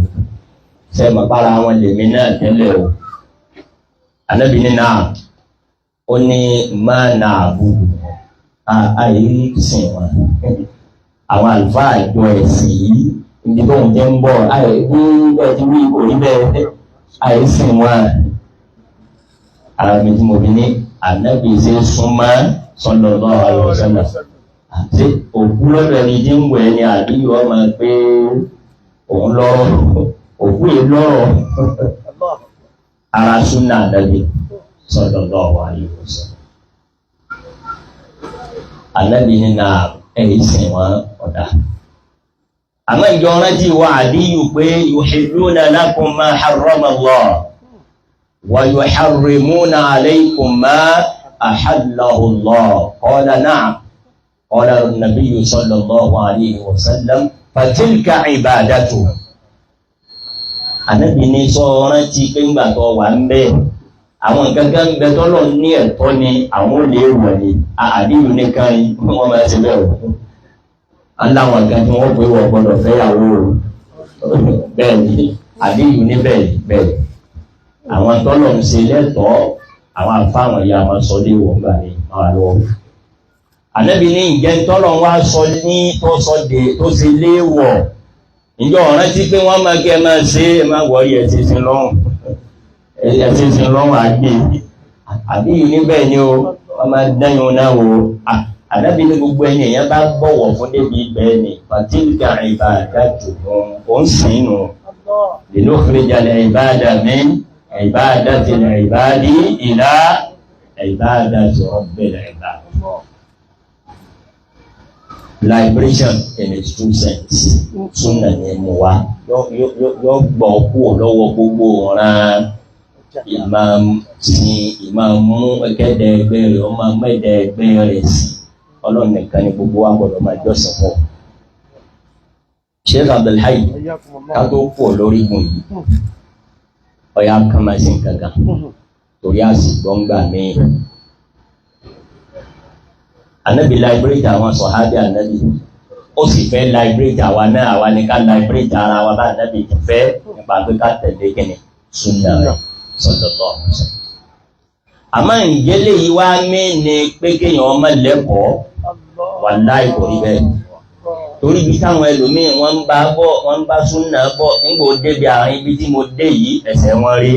ṣe mọ̀ bára wọn lèmi náà tẹ́lẹ̀ o. Ànábì ní náà, ó ní má nà àbúrò, àyè sìn wọn. Àwọn àlùfáà àjọ ẹ̀sìn yìí, ibi tó ń jẹ́ ń bọ̀, àyè bí ẹ ti wí kò rí bẹ́ẹ̀, àyè sìn wọn. Ara mi tí mo fi ní ànábì ṣe súnmọ́ sallallahu alaihi wasallam. Àti òkú lọ́dọ̀ ẹni tí ń wẹ̀ ni àdúgbò ọmọ pé òun lọ́rọ̀, òkú yìí lọ́rọ̀. Ara súnà ànábì sallallahu alaihi wasallam. Ànábì ní na ẹ̀yìn sìn wọ́n ọ̀dà. Àmọ́ ìjọ rántí wa àdíyù pé yuhilluna lakum ma harrama Allah wa yuharrimuna alaykum ma ahallahu Allah. Qala na'am. Qala an-nabiyyu sallallahu alayhi wa sallam fatilka ibadatu. Ànábì ní sọ rántí pé ńgbà tó wà ń bẹ́ẹ̀, àwọn nǹkan kan ń bẹ tọ́lọ̀ ní ẹ̀tọ́ ni àwọn olè wọ̀ ni àdíyù nìkan wọ́n máa ṣe bẹ́ẹ̀ o. Aláwọn nǹkan tí wọ́n pè wọ́n gbọ́dọ̀ fẹ́yàwó o. Bẹ́ẹ̀ ni àdíyù ní bẹ́ẹ̀ bẹ́ẹ̀. Àwọn tọ́lọ̀ ń ṣe lẹ́tọ̀ọ́ àwọn àfáwọn ìyá wọn sọ dé wọ̀ ńgbà ní máa lọ́wọ́. Ànábì ní ìjẹ́ tọ́lọ̀ wá sọ ní tó sọ dé tó ṣe léèwọ̀. Ǹjọ́ rántí pé wọ́n máa kí ẹ máa ṣe é máa wọ̀ọ́yì ẹ̀ ti sin lọ́rùn. Ẹ̀sìn sin lọ́rùn àgbè àbí níbẹ̀ ni o wọ́n máa dẹ́yìn náà o. Ànábì ní gbogbo ẹni èèyàn bá bọ̀wọ̀ fún débi ibẹ̀ ni fatilka ibadatuhum ó ń sìn nù linukhrija al-ibada min ibadati al-ibadi ila ibadati rabbil ibad. Liberation in its true sense súnà ni mo wá yọ gbọ́ kúrò lọ́wọ́ gbogbo ọ̀ràn ìmá sin ìmá mú ẹgẹ́dẹ̀ ẹgbẹ́ rẹ̀ ọmọ mẹ́dẹ̀ ẹgbẹ́ rẹ̀ sí. Ọlọ́run nìkan ni gbogbo wa gbọ́dọ̀ máa jọ́sìn fún. Sheikh Abdulhayy, ká tó pọ̀ lórí gun yìí, ọ̀yà kan máa ṣe nǹkan kan torí àsìgbọ́n gbà míì. Ànábì liberate àwọn sọ̀hábì ànábì, ó sì fẹ́ liberate àwa náà, àwa ni ká liberate ara wa bá ànábì ti fẹ́ nípa pé ká tẹ̀lé kíni súnà rẹ̀ sallallahu alaihi wasallam. Àmọ́ ǹjẹ́ léyìí wá mí ni pé kéèyàn ọmọ lẹ́kọ̀ọ́? Wàláhì kò rí bẹ́ẹ̀. Torí ibi táwọn ẹlòmíín wọ́n ń bá bọ̀, wọ́n ń bá súnà bọ̀, nígbà ó débi àárín ibi tí mo dé yìí, ẹsẹ̀ wọn rí.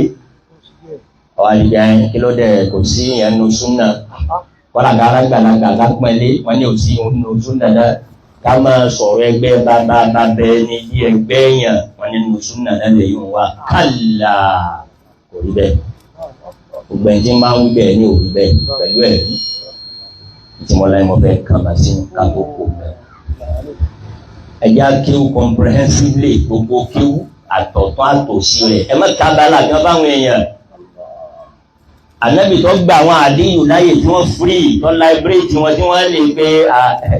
Ọ̀hún àdìgbà yẹn kí ló dé kò sí ẹnu súnà. Kọ́lá kára gbàlagbà ká pẹ́lé, wọ́n ní ò sí ẹnu súnà náà. Ká máa sọ̀rọ̀ ẹgbẹ́ bàbá bàbá ẹni bí ẹgbẹ́ èèyàn, wọ́n ní ẹnu súnà náà lè yún wa. Kálá kò rí bẹ́ẹ̀. Gbogbo ẹni tí máa ń wí bẹ́ẹ̀ ní òrí bẹ́ẹ̀ pẹ̀lú ẹ̀rí. Tí mo láì mo fẹ́ kàn bá sínú ká tó kò bẹ́ẹ̀. Ẹja kéwú comprehensively, gbogbo kéwú àtọ̀tún àtòsí rẹ̀. Ẹ má kábàlà kan fáwọn èèyàn. Ànábì tó gba àwọn àdíyù láyè tí wọ́n free tó liberate wọn tí wọ́n lè gbé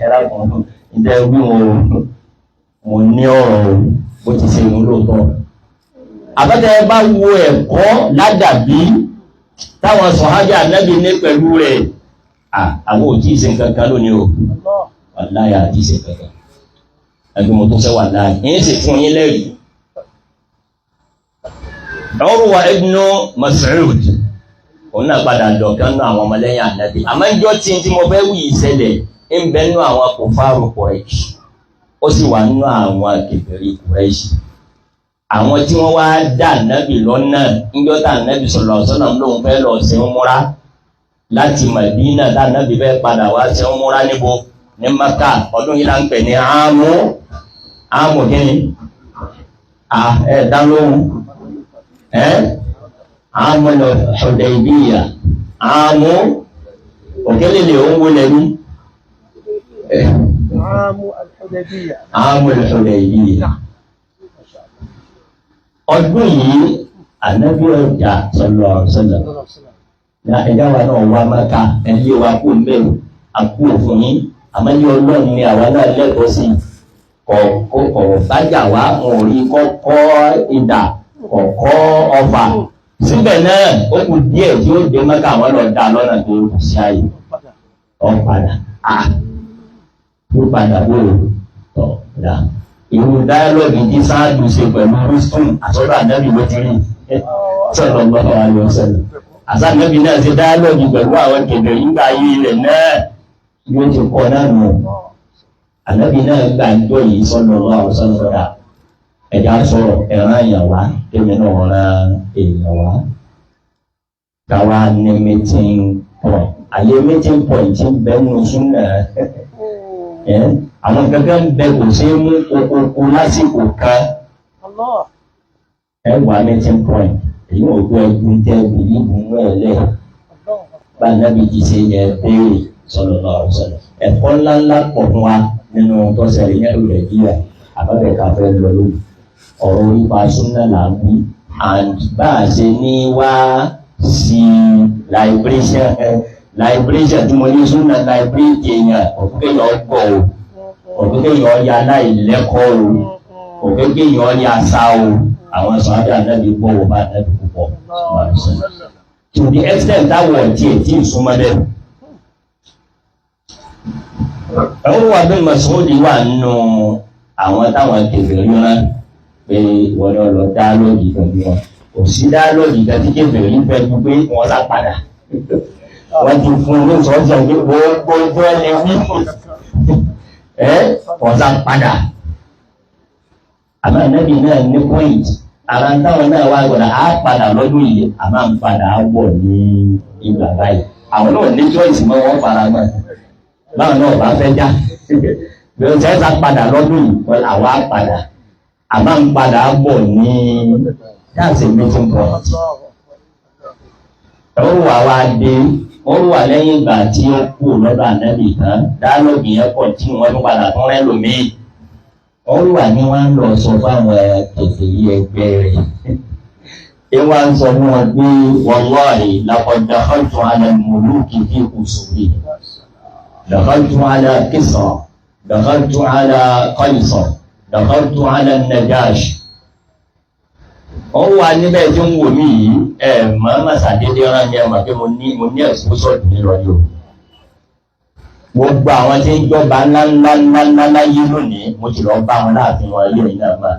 ẹ̀rọ kan ìdẹ wí wọn o. Mo ní ọ̀rọ̀ o, bó ti ṣe ìwúlò tọ́. Àbẹ́tẹ̀ bá wo ẹ̀kọ́ ládàbí táwọn sọ̀hájà ànábì ní pẹ̀lú rẹ̀, àwọn ò tíì ṣe nǹkan kan lónìí o. Wàláyà àti ṣe nǹkan kan. Ẹgbẹ́ mo tó fẹ́ wàláyà. Yín sì fún yín lẹ́rìí. Urwa ibn Mas'ud, òun náà padà dọ̀kan nú àwọn ọmọlẹ́yìn ànábì. Àmọ́ ìjọ tí mo fẹ́ wí ìṣẹ̀lẹ̀ ń bẹ nú àwọn kòfàrù Quraysh. Ó sì wà nú àwọn kèfèrí Quraysh. Àwọn tí wọ́n wá dá ànábì lọ́nà níjọ́ tá ànábì sallallahu alaihi wasallam lóun fẹ́ lọ ṣe umura láti Madina, tá ànábì fẹ́ padà wá ṣe umura níbo ní Maka. Ọdún yìí là ń pè ní àmú àmú kíni ẹ dá lóhùn ẹ àmú Hudaybiyah àmú òkèlè lè ń wọlé ní. Àmú al-Hudaybiyah. Àmú al-Hudaybiyah. Ọdún yìí ànábì ọjà sallallahu alaihi wasallam ẹ̀dá wa náà wá Mákà ẹ̀lẹ́ wa kú mẹ́rù àkú òfin yín, àmọ́ ní ọlọ́run ni àwa náà lẹ́tọ̀ọ́ sí kọ̀ọ̀kọ̀ bájà wá wọn ò rí kọ́kọ́ ìdà kọ̀ọ̀kọ́ ọfà Síbẹ̀ náà ó kù díẹ̀ tí ó dé Mẹ́kà, wọ́n lọ dá lọ́nà tó ṣáàyè ọ̀ padà à ó padà bó tọ̀ dá. Irú dialogue tí sáàdù ṣe pẹ̀lú Rustum àtọ́lọ́ ànábì ló ti rí sallallahu alaihi wasallam. Àsáàbì náà ṣe dialogue pẹ̀lú àwọn kèbèrè nígbà ayé ilẹ̀ náà yóò ti kọ́ náà nù. Ànábì náà gbà ń jọ yìí sallallahu alaihi wasallam. Ẹ̀dá sọ̀rọ̀ ẹ̀ràn èèyàn wá, kémi náà rán èèyàn wá. Káwa ní meeting point. Àyè meeting point ń bẹ nínú súnà. Àwọn kankan ń bẹ kò ṣeé mú kokoko lásìkò kan. Ẹ wà meeting point. Èyí ò gbọ́ ẹgbẹ́ tẹ́ bìlíìfù mú ẹ lẹ̀. Bá ànábì ti ṣe yẹ béèrè sallallahu alaihi wasallam. Ẹ̀kọ́ ńláńlá pọ̀ fún wa nínú tó ṣẹlẹ̀ ní Nàìjíríà. Àbábẹ̀ ká fẹ́ lọ lónìí. Ọ̀rọ̀ nípa súnà là ń wí, and bá a ṣe ní wá sí liberation liberation tí mo ní súnà liberate èèyàn, òkú kéèyàn gbọ́ o, òkú kéèyàn ya láìlẹ́kọ̀ọ́ o, òkú kéèyàn ya sá o. Àwọn sọ̀rọ̀ ànábì gbọ́ wò bá ànábì púpọ̀ to the extent táwọn ọ̀tí ẹ̀ tí ì súnmọ́ bẹ́ẹ̀. Urwa bin Mas'ud wà nínú àwọn táwọn kèfèrí rán pé wọ́n lọ lọ dialogue pẹ̀lú wọn. Kò sí dialogue kan tí kèfèrí fẹ́ ju pé wọ́n sá padà. Wọ́n ti fún un ní sọ́jà pé gbogbo tó ẹ lè wí ẹ́ wọ́n sá padà. Àmọ́ ànábì náà ní point ara táwọn náà wá gbọ́dọ̀ á padà lọ́dún yìí, àmọ́ ń padà á bọ̀ ní ìgbà báyìí. Àwọn náà ní choice mọ́, wọ́n fara mọ́. Báwọn náà bá fẹ́ já bí wọ́n ṣe sá padà lọ́dún yìí, wọ́n làwọn á padà, àmọ́ ń padà bọ̀ ní. That's a meeting point. Ó wà wá dé, ó wà lẹ́yìn ìgbà tí ó kú lọ́dọ̀ ànábì tán, dialogue yẹn pọ̀ tí wọ́n tún padà tún rẹ́ lòmíì. Ó wà ní wọ́n lọ sọ fáwọn kèfèrí ẹgbẹ́ rẹ̀. Ẹ wá ń sọ fún wọn pé wallahi laqad dakhaltu ala al-muluki fi qusurihim, dakhaltu ala Kisra, dakhaltu ala Qaisar, dakhaltu ala Najashi. Ó wà níbẹ̀ tí ń wò mí yìí, ẹ̀ màmá sàdédé rán mi, ẹ̀ mà pé mo ní exposure ní lọ yìí o. Gbogbo àwọn tí ń jọba ńláńlá ńláńlá láyé lónìí, mo ti lọ bá wọn láàfin wọn ilé yìí náà mà.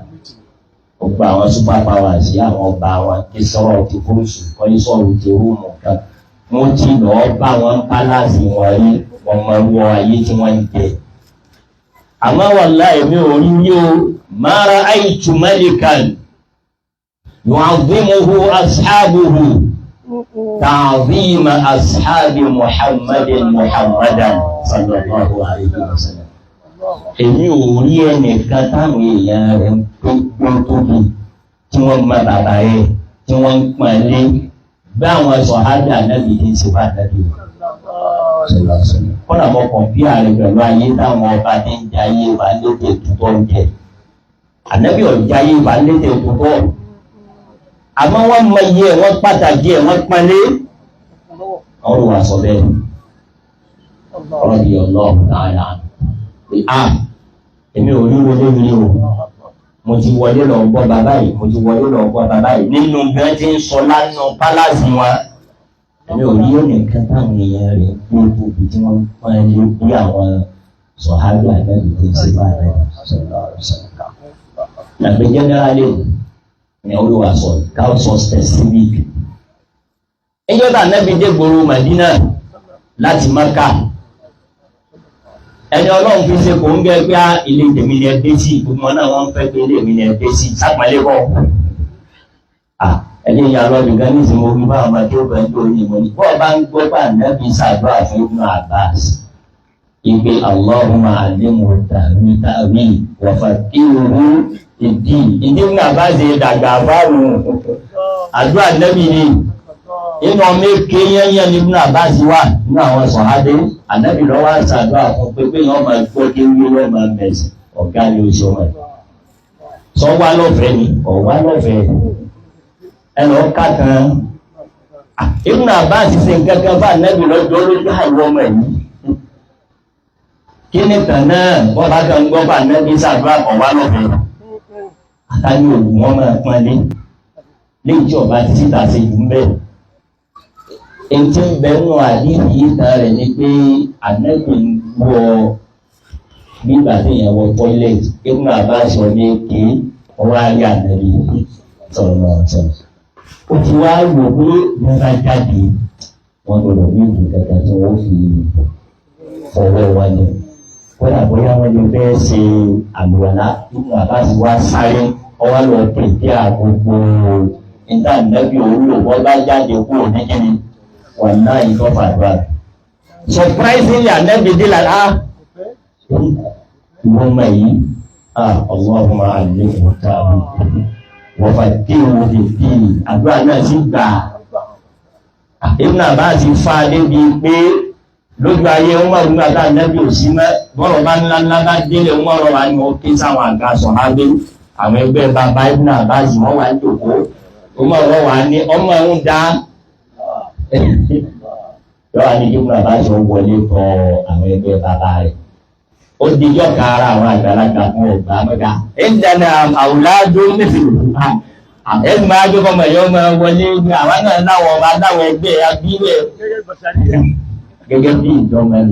Gbogbo àwọn super powers yìí, àwọn ọba wọn, kí sọ̀rọ̀ ti fúrúsù kọ́ sọ̀rọ̀ ti rúùmù kan, mo ti lọ bá wọn palace wọn rí, wọn mọ wọ ayé tí wọ́n ń jẹ. Àmọ́ wallahi mi ò rí rí o, ma ra'aytu malikan yu'azzimuhu ashabuhu ta'zima ashabi Muhammadin Muhammadan sallallahu alayhi wa sallam. Èmi ò rí ẹnìkan táwọn èèyàn rẹ̀ ń gbé tóbi, tí wọ́n mọ bàbá rẹ̀, tí wọ́n ń pọ́n lé bí àwọn sọ̀hádà nábì ní ṣe bá nábì kọ́nà. Mọ́ compare rẹ̀ pẹ̀lú ayé táwọn ọba ní ń jayé wa lédè túbọ̀ ń jẹ. Ànábì ọ̀jáyé wa lédè túbọ̀, àmọ́ wọ́n mọ iye ẹ̀, wọ́n pàtàkì ẹ̀, wọ́n pọ́nlé. Ọ̀rọ̀ wa sọ bẹ́ẹ̀ radiyallahu ta'ala pé a èmi ò rí wọlé rí o. Mo ti wọlé lọ gbọ́ bàbá yìí, mo ti wọlé lọ gbọ́ bàbá yìí nínú bí wọ́n ti ń sọ lánàá palace wọn. Èmi ò rí ẹnìkan táwọn èèyàn rẹ̀ gbé tóbi, tí wọ́n pọ́n lé bí àwọn sọ̀hábì ànábì tí ń ṣe báyìí sallallahu alaihi wasallam. Nàgbé generally ní olúwa sọ, ká sọ specific. Ẹjọ́ tá ànábì dé gbòòrò Madina láti Maka, ẹni ọlọ́run fi ṣe kò ń gẹ́ pé ilé tèmi ni ẹ dé sí. Gbogbo náà wọ́n fẹ́ pé ilé mi ni ẹ dé sí, sápẹ́lẹ́ kọ́. Ẹni ìyá lọ́dún kan ní ìsinmi orí báwọn ọmọdé ó bẹ̀rẹ̀ lórí ìmọ̀ ní bọ́ọ̀ bá ń gbọ́ bá ànábì ṣàdúrà fún Ibn Abbas ìgbé Allahumma allimhu ta'wil wa faqqihhu fid-din. Ìdí Ibn Abbas ṣe dàgbà fáwọn àdúrà ànábì ni inú ọmọ èké yẹ́nyẹ́ ní Ibn Abbas wà nínú àwọn sọ̀hádé ànábì lọ́wọ́ àṣàdúrà fún pé pé yọ́n máa gbọ́ kéwé, yọ́n máa mẹ̀sìn, ọ̀gá ni oṣù ọmọ ẹ̀ sọ wá lọ́fẹ̀ẹ́ ni ọ̀wá lọ́fẹ̀ẹ́ ẹ lọ ká kan. Ibn Abbas ṣe nǹkan kan fún ànábì lọ́jọ́ lójú àìwọ́ ọmọ yìí. Kí ni tàn náà? Wọ́n bá kan gbọ́ fún ànábì ṣàdúrà, ọ̀wá lọ́fẹ̀ẹ́ àtàní ògùn wọn máa pọ́n lé. Léyìí tí ọba ti síta ṣe jù ń bẹ́ẹ̀. Ètí ń bẹ nù àdìsí ìtàn rẹ̀ ni pé ànábì ń wọ nígbà tí èèyàn wọ toilet. Ibn Abbas sọ ní ké ọwọ́ ayé ànábì sọ̀rọ̀ náà sọ̀rọ̀. Ó ti wá wò pé wọ́n bá jáde, wọ́n gbọ́dọ̀ ní ìlú kankan tí wọ́n fi fọwọ́ wọn ni. Kódà bóyá wọ́n lè fẹ́ ṣe àlùwàlá, Ibn Abbas wá sáré ọwọ́ lọ pèpè àgbogbo níta ànábì òwúlò wọ́n bá jáde kúrò ní kíni wàláyé tó fàdúrà. Surprisingly, ànábì dé lára ìwọ́n mọ̀ yìí, Allahumma allimhu ta'wil wa faqqihhu fid-din, àdúrà náà sì gbà. Ibn Abbas ti fa débi pé lójú ayé Umar nígbà tá ànábì ò sí mọ́, bọ́rọ̀ bá ńlá ńlá bá délé, Umar wà ní wọ́n ké sáwọn àga sọ̀hábé, àwọn ẹgbẹ́ bàbá Ibn Abbas wọ́n wà ní jòkó. Umar wà ní ọmọ ń dá yọ́wà ní Ibn Abbas wọlé tọ àwọn ẹgbẹ́ bàbá rẹ̀. Ó dijọ́ ka ara àwọn àgbàlagbà fún ọgbà mẹ́ta ìdáná àwùládó mẹ́fìlú ẹ̀sùn máa gbé kọ́mọ ẹ̀yọ́ máa wọlé ní àwọn náà láwọn ọba láwọn ẹgbẹ́ abílẹ̀ gẹ́gẹ́ bí ìjọba ẹ̀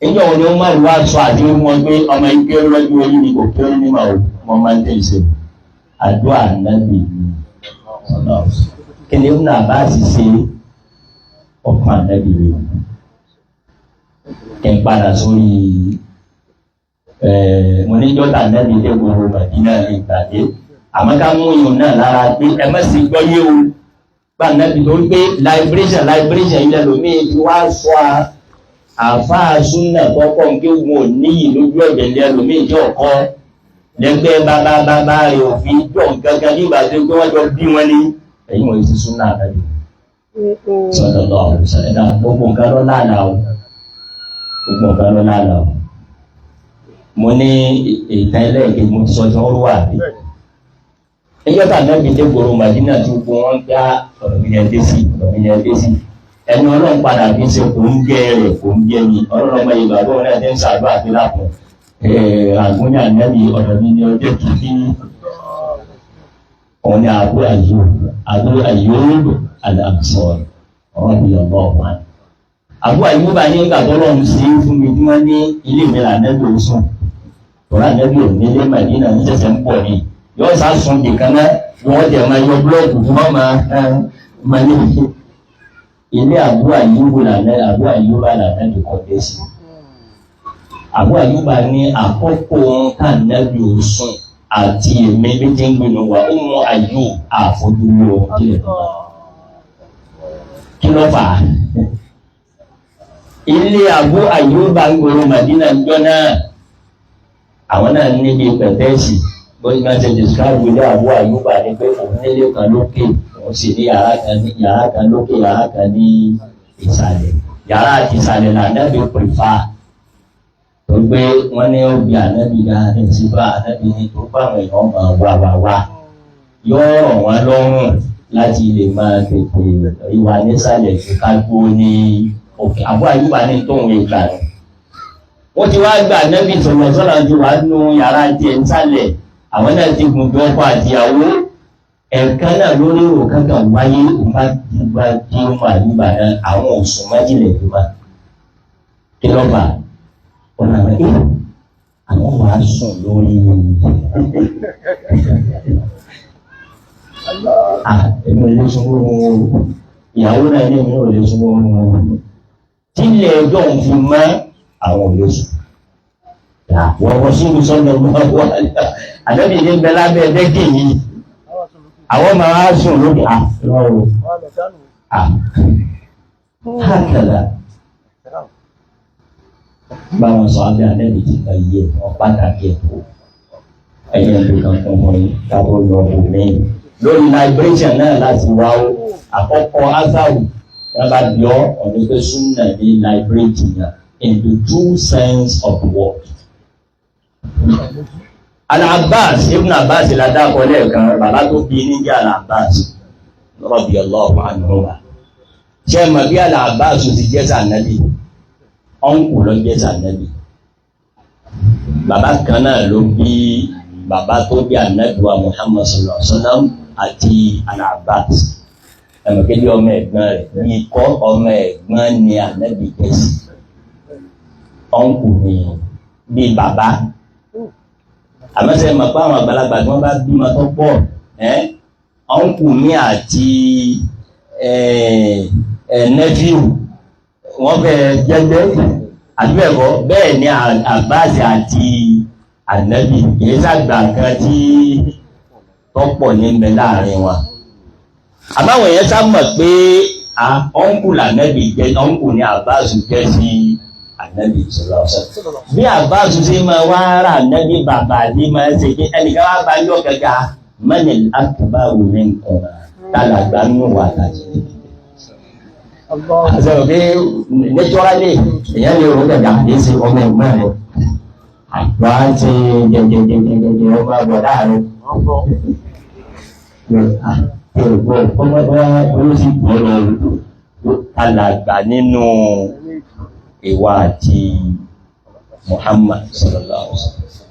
níjọ́ wọn ni wọ́n máa wá sọ àti wọn pé ọmọ ike lọ́jọ́ orí ni kò kéré ní màá wọ́n máa ń tẹ̀ ṣe àdúrà nábì ní kí ni Ibn Abbas ṣe ọkàn ànábì rẹ̀. Kí n padà sórí mo ní jọ́tà ànábì dé gbogbo Màdínà lè gbàdé, àmọ́ ká mú ìhùn náà lára pé ẹ má sì gbọ́ yé o gba ànábì tó ń gbé liberation liberation ilẹ̀ lómi ti wá sọ àáfàá súnà kọ́kọ́ ń ké wọn ò níyì lójú ẹ̀jẹ̀ ilẹ̀ lómi ìjọ kọ́ lẹ́gbẹ́ bàbá bàbá rẹ̀ òfin jọ nǹkan nígbà tó gbé wọ́n jọ bí wọ́n ní ẹ̀yìn wọ́n ti súnà ànábì sallallahu alaihi wasallam. Gbogbo nǹkan ló lálàá o, gbogbo nǹkan ló lálàá o. Mo ní ìtàn ẹlẹ́ẹ̀kejì mo ti sọ tí wọ́n wà bí. Ẹjọ́ tà náà gbèdé gbòòrò Màdínà tí gbogbo wọn gbá ọ̀rọ̀ mi yẹn dé sí, ọ̀rọ̀ mi yẹn dé sí. Ẹni Ọlọ́run padà fi ṣe kò ń gẹ́ rẹ̀ kò ń gẹ́ ni Ọlọ́run ọmọ ìgbà tó náà ti ń ṣàdúrà pé lápò. Àgúnyà nẹ́bí ọ̀rọ̀ mi ní ọjọ́ kìíní. Òun ni Abu Ayyub, Abu Ayyub al-Ansari radiyallahu anhu. Abu Ayyub ní ìgbà tó lọ́run sí fún mi tí wọ́n ní ilé mi lànàbí ò sùn. Tọ́lá nẹ́bí ò nílé Màdínà ní sẹ̀sẹ̀ ń pọ̀ ni. Yóò sá sùn nìkan náà ni wọ́n jẹ̀ máa yọ búlọ́ọ̀kù fún ọmọ máa ní. Ilé Abu Ayyub lànà Abu Ayyub lànàbí kọ́ dé sí. Abu Ayyub ní àkókò ká nẹ́bí ò sùn àti èmi bí ti ń gbìnú wa ó mú Ayyub àfojúlò kílẹ̀ tó bá. Kí ló fà á? Ilé Abu Ayyub ń gbòòrò Màdínà jọ náà, àwọn náà níbi pẹ̀tẹ́ẹ̀sì bó ti máa ṣe describe ilé Abu Ayyub ní pé òun nílé kan lókè, òun sì ní yàrá kan ní yàrá kan lókè, yàrá kan ní ìsàlẹ̀. Yàrá àti ìsàlẹ̀ làǹdàbí prefer tó gbé wọ́n ní ó bí ànábì dá ẹ̀sìn bá ànábì ní tó bá àwọn èèyàn máa wá wá wá yóò rọ̀ wọ́n lọ́rùn láti lè máa tètè ìwà nísàlẹ̀ tó ká gbó ní òkè. Abu Ayyub ní tóun ìgbà rẹ̀ wọ́n ti wá gba ànábì sọ̀rọ̀ sọ̀rọ̀ ju wà nù yàrá tiẹ̀ nísàlẹ̀, àwọn náà ti gùn bí ọkọ àtìyàwó ẹ̀ẹ̀kan náà lórí èrò kankan wáyé òun bá gba kí ó máa yúbà náà àwọn òsùn májèlé tó bá kí ló fà wọn náà ẹ àwọn wàá sùn lórí èmi ò lè sùn lórí wọn o, ìyàwó náà ní èmi ò lè sùn lórí wọn o, tílẹ̀ ẹjọ́ òun fi mọ́ àwọn ò lè sùn. Wọ́n wọ́n sùn sọ́nà wọ́n àdébí ní bẹ lábẹ́ ẹ̀dẹ́gì yìí àwọn máa sùn lórí àlọ́ hákàlà báwọn sọ abẹ́ àdébí ti ka yẹ wọn pàtàkì ẹ̀kọ́ ẹ̀yẹ tó kan fún wọn kábọ̀ lọ bò mí. Lórí liberation náà láti wá o àkọ́kọ́ azawu wọn bá yọ ọ̀nà pé súnà ní liberation náà in the true sense of the word. Al-Abbas, Ibn Abbas ládàkọ lẹ́ẹ̀kan, bàbá tó bí níjà Al-Abbas radiyallahu anhuma. Ṣé ẹ mọ̀ bí Al-Abbas ti jẹ́ sànẹ́bí? Ọ̀nkù ló jẹ́ sànẹ́bí. Bàbá kan náà ló bí bàbá tó bí ànábì wa Muhammad sallallahu alaihi wasallam àti Al-Abbas. Ẹ̀mọ̀kéde ọmọ ẹ̀gbọ́n rẹ̀ ní kọ́ ọmọ ẹ̀gbọ́n ni ànábì jẹ́sí. Ọ̀nkù ni bíi bàbá. Àmọ́sẹ̀ mọ̀ pé àwọn àgbàlagbà tí wọ́n bá bímọ tó pọ̀ ọ̀nkù mi àti nẹ́fíù wọ́n fẹ́ jẹ́jẹ́ àbíbẹ̀kọ́ bẹ́ẹ̀ ni Abbas àti ànábì kìí sàgbà kan tí tọ́pọ̀ ní ń bẹ láàrin wa. Àbáwọn èèyàn sá mọ̀ pé ọ̀nkù lànábì jẹ́, ọ̀nkù ni Abbas jẹ́ sí ànábì sallallahu alaihi wasallam. Bí Abbas ṣe máa wá rà ànábì bàbá ní máa ṣe pé ẹnìkan wá bá yọ kẹta manil akbaru minkum tálàgbà nù wà láti. Àṣẹ òkè naturally èèyàn lè rò gàgà kìí ṣe ọmọ ẹ̀gbọ́n rẹ̀. Àgbà ti jẹjẹjẹjẹjẹ ọmọ àgbọ̀dá rẹ̀. Ọmọ olóṣì gbọ́ lọ alàgbà nínú ìwà àti Muhammad sallallahu alaihi wasallam.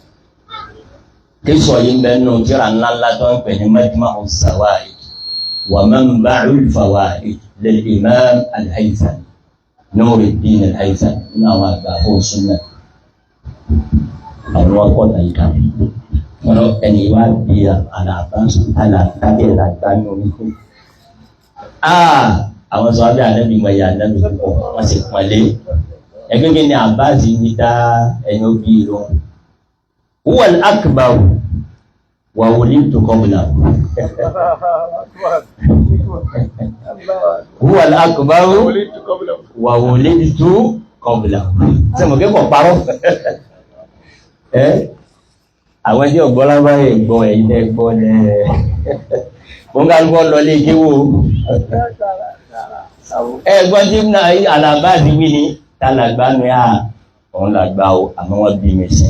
Kí sọ yìí bẹ́ẹ̀ nù tíra ńláńlá tó ń pè ní Majma'u Zawaid wa Manba'ul Fawaid lil Imam Al-Haythami, Nuruddin Al-Haythami, nínú àwọn àgbà fún súnà. Àwọn ọkọ̀ tàyíká. Wọ́n lọ ẹni wá bí àlàbá làgbà ní omi kú. Àwọn sọ abẹ́ ànábì mọ ìyá ànábì púpọ̀, wọ́n sì pọ̀nlé. Ẹgbẹ́ kí ni Abbas wí dá ẹni ó bí irun. Huwa al-akbar wa wulidtu qablahu. Huwa al-akbar wa wulidtu qablahu. Ṣé mo kẹ́kọ̀ọ́ parọ́? Àwọn tí ọ̀gbọ́n lábáyé gbọ́ ẹ̀yin tẹ́ gbọ́ lẹ́ wọ́n ká lọ́ lọ lé kéwò. Ẹ̀gbọ́n tí náà Al-Abbas wí ni tálàgbà ní à òun làgbà o, àmọ́ wọ́n bí mi sí.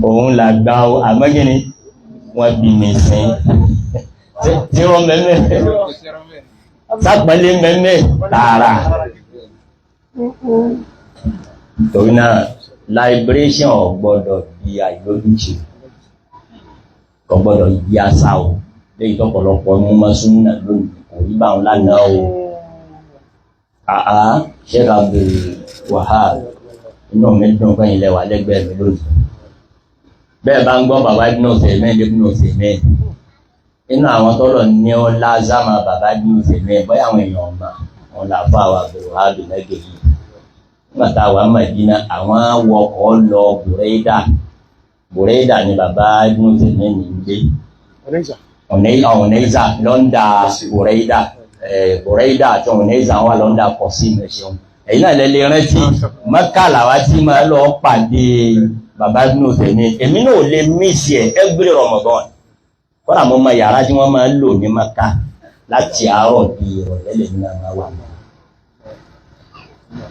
Òun làgbà o, àmọ́ kí ni wọ́n bí mi sí. Tí wọ́n mẹ́mẹ́ sápẹ́lẹ́ mẹ́mẹ́ tààrà. Torí náà liberation ò gbọ́dọ̀ di àìlójútì, kò gbọ́dọ̀ di àṣà o. Léyìí tọ́pọ̀lọpọ̀ mú mọ́súnà lónìí kò rí báwọn lánàá o. Àá Sheikh Abdul Wahab, inú mi dùn fún ilẹ̀ wà lẹ́gbẹ̀ẹ́ mi lónìí. Bẹ́ẹ̀ bá ń gbọ́ bàbá Ibn Uthaymeen, Ibn Uthaymeen, inú àwọn tọ́lọ̀ ní ó lázàmà bàbá Ibn Uthaymeen, bóyá àwọn èèyàn ọ̀ma wọn là fún àwọn Abdul Wahab lẹ́gbẹ̀ẹ́ yìí. Nígbà tá a wà Mádínà, àwọn wọkọ̀ lọ Bùrẹ́dà. Bùrẹ́dà ni bàbá Ibn Uthaymeen ní gbé. Ọ̀nẹ́ìzà lọ́ndà Bùrẹ́dà. Bùrẹ́dà àti Ọ̀nẹ́ìzà wà lọ́ndà pọ̀ sí ìmẹ̀ṣẹ̀un. Èyí náà lẹ́lẹ́ rántí Mẹ́kà làwa tí máa lọ pàdé bàbá Ibn Uthaymeen. Èmi náà ò lè mísì ẹ̀ every Ramadan. Kọ́dà mo mọ yàrá tí wọ́n máa ń lò ní Mẹ́kà láti àárọ̀ di ìrọ̀lẹ́ lèmi náà máa wà mọ́.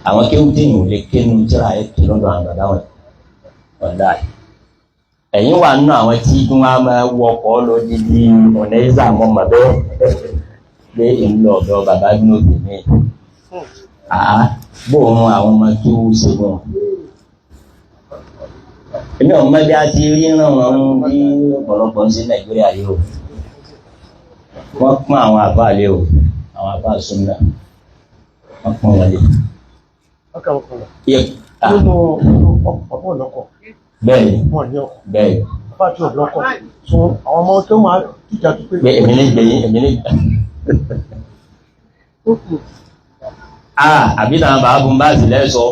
Àwọn kéwú tí yìí ò lè kénu tíra ẹ̀ kí lọ́dọ̀ àwọn bàbá wọn. Ọ̀dà ẹ̀yìn wà nínú àwọn tí wọ́n á máa wọkọ̀ lọ dídí Ọ̀nẹ́ìzà mọ́ mọ́ bẹ́ẹ̀ pé ń lọ ọ̀dọ̀ bàbá Ibn Uthaymeen. Àá bóun àwọn ọmọ tó ṣe wọn. Èmi ò mọ̀ bí a ti rí ràn wọ́n bí ọ̀pọ̀lọpọ̀ ń ṣe Nàìjíríà yìí o. Wọ́n pọ́n àwọn àbá lé o, àwọn àbá súnmọ́. Wọ́n pọ́n wọn lé. Nínú ọ̀pọ̀ lọ́kọ̀. Bẹ́ẹ̀ni. Wọ́n ní ọkọ̀. Bẹ́ẹ̀ni. Bàbá àti ọ̀lọ́kọ̀. So àwọn ọmọ tó máa dìjà tó pé. Pé èmi ní gbẹ̀yìn, èmi ní. Àbí táwọn bàbá bùn bá sì lẹ́sọ.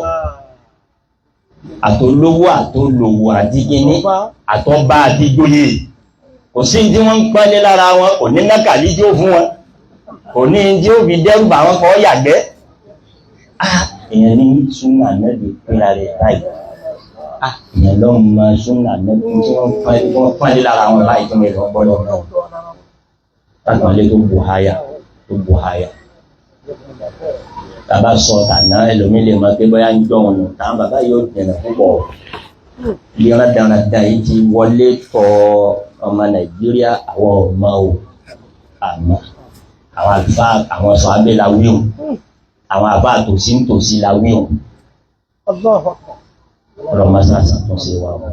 Àtolówó àtolòwò àti kíní àtọba àti joyè. Kò sí tí wọ́n ń pẹ́lé lára wọn, kò ní nákàlí tí ó fún wọn. Kò ní tí ó fi dẹ́rù bà wọ́n kọ́ yàgbẹ́. Èèyàn ní súnà nẹ́bí pínlẹ̀ rẹ̀ báyìí. Èèyàn lọ mọ súnà nẹ́bí tí wọ́n pẹ́lé lára wọn báyìí tó ń lọ gbọ́dọ̀ náà. Tákànlé tó bù háyà, tó bù háyà. Bàbá sọ tàná ẹlòmí lè mọ pé bóyá ń jọ ọ̀nà táwọn bàbá yóò jìnà púpọ̀. Bí wọ́n dáradára yìí ti wọlé tọ ọmọ Nàìjíríà àwọn ọmọ o. Àmọ́ àwọn àlùfáà àwọn sọ abẹ́ la wí o. Àwọn àbá tòsí ń tòsí la wí o. Ọlọ́mọ sàṣàtúnṣe wa o.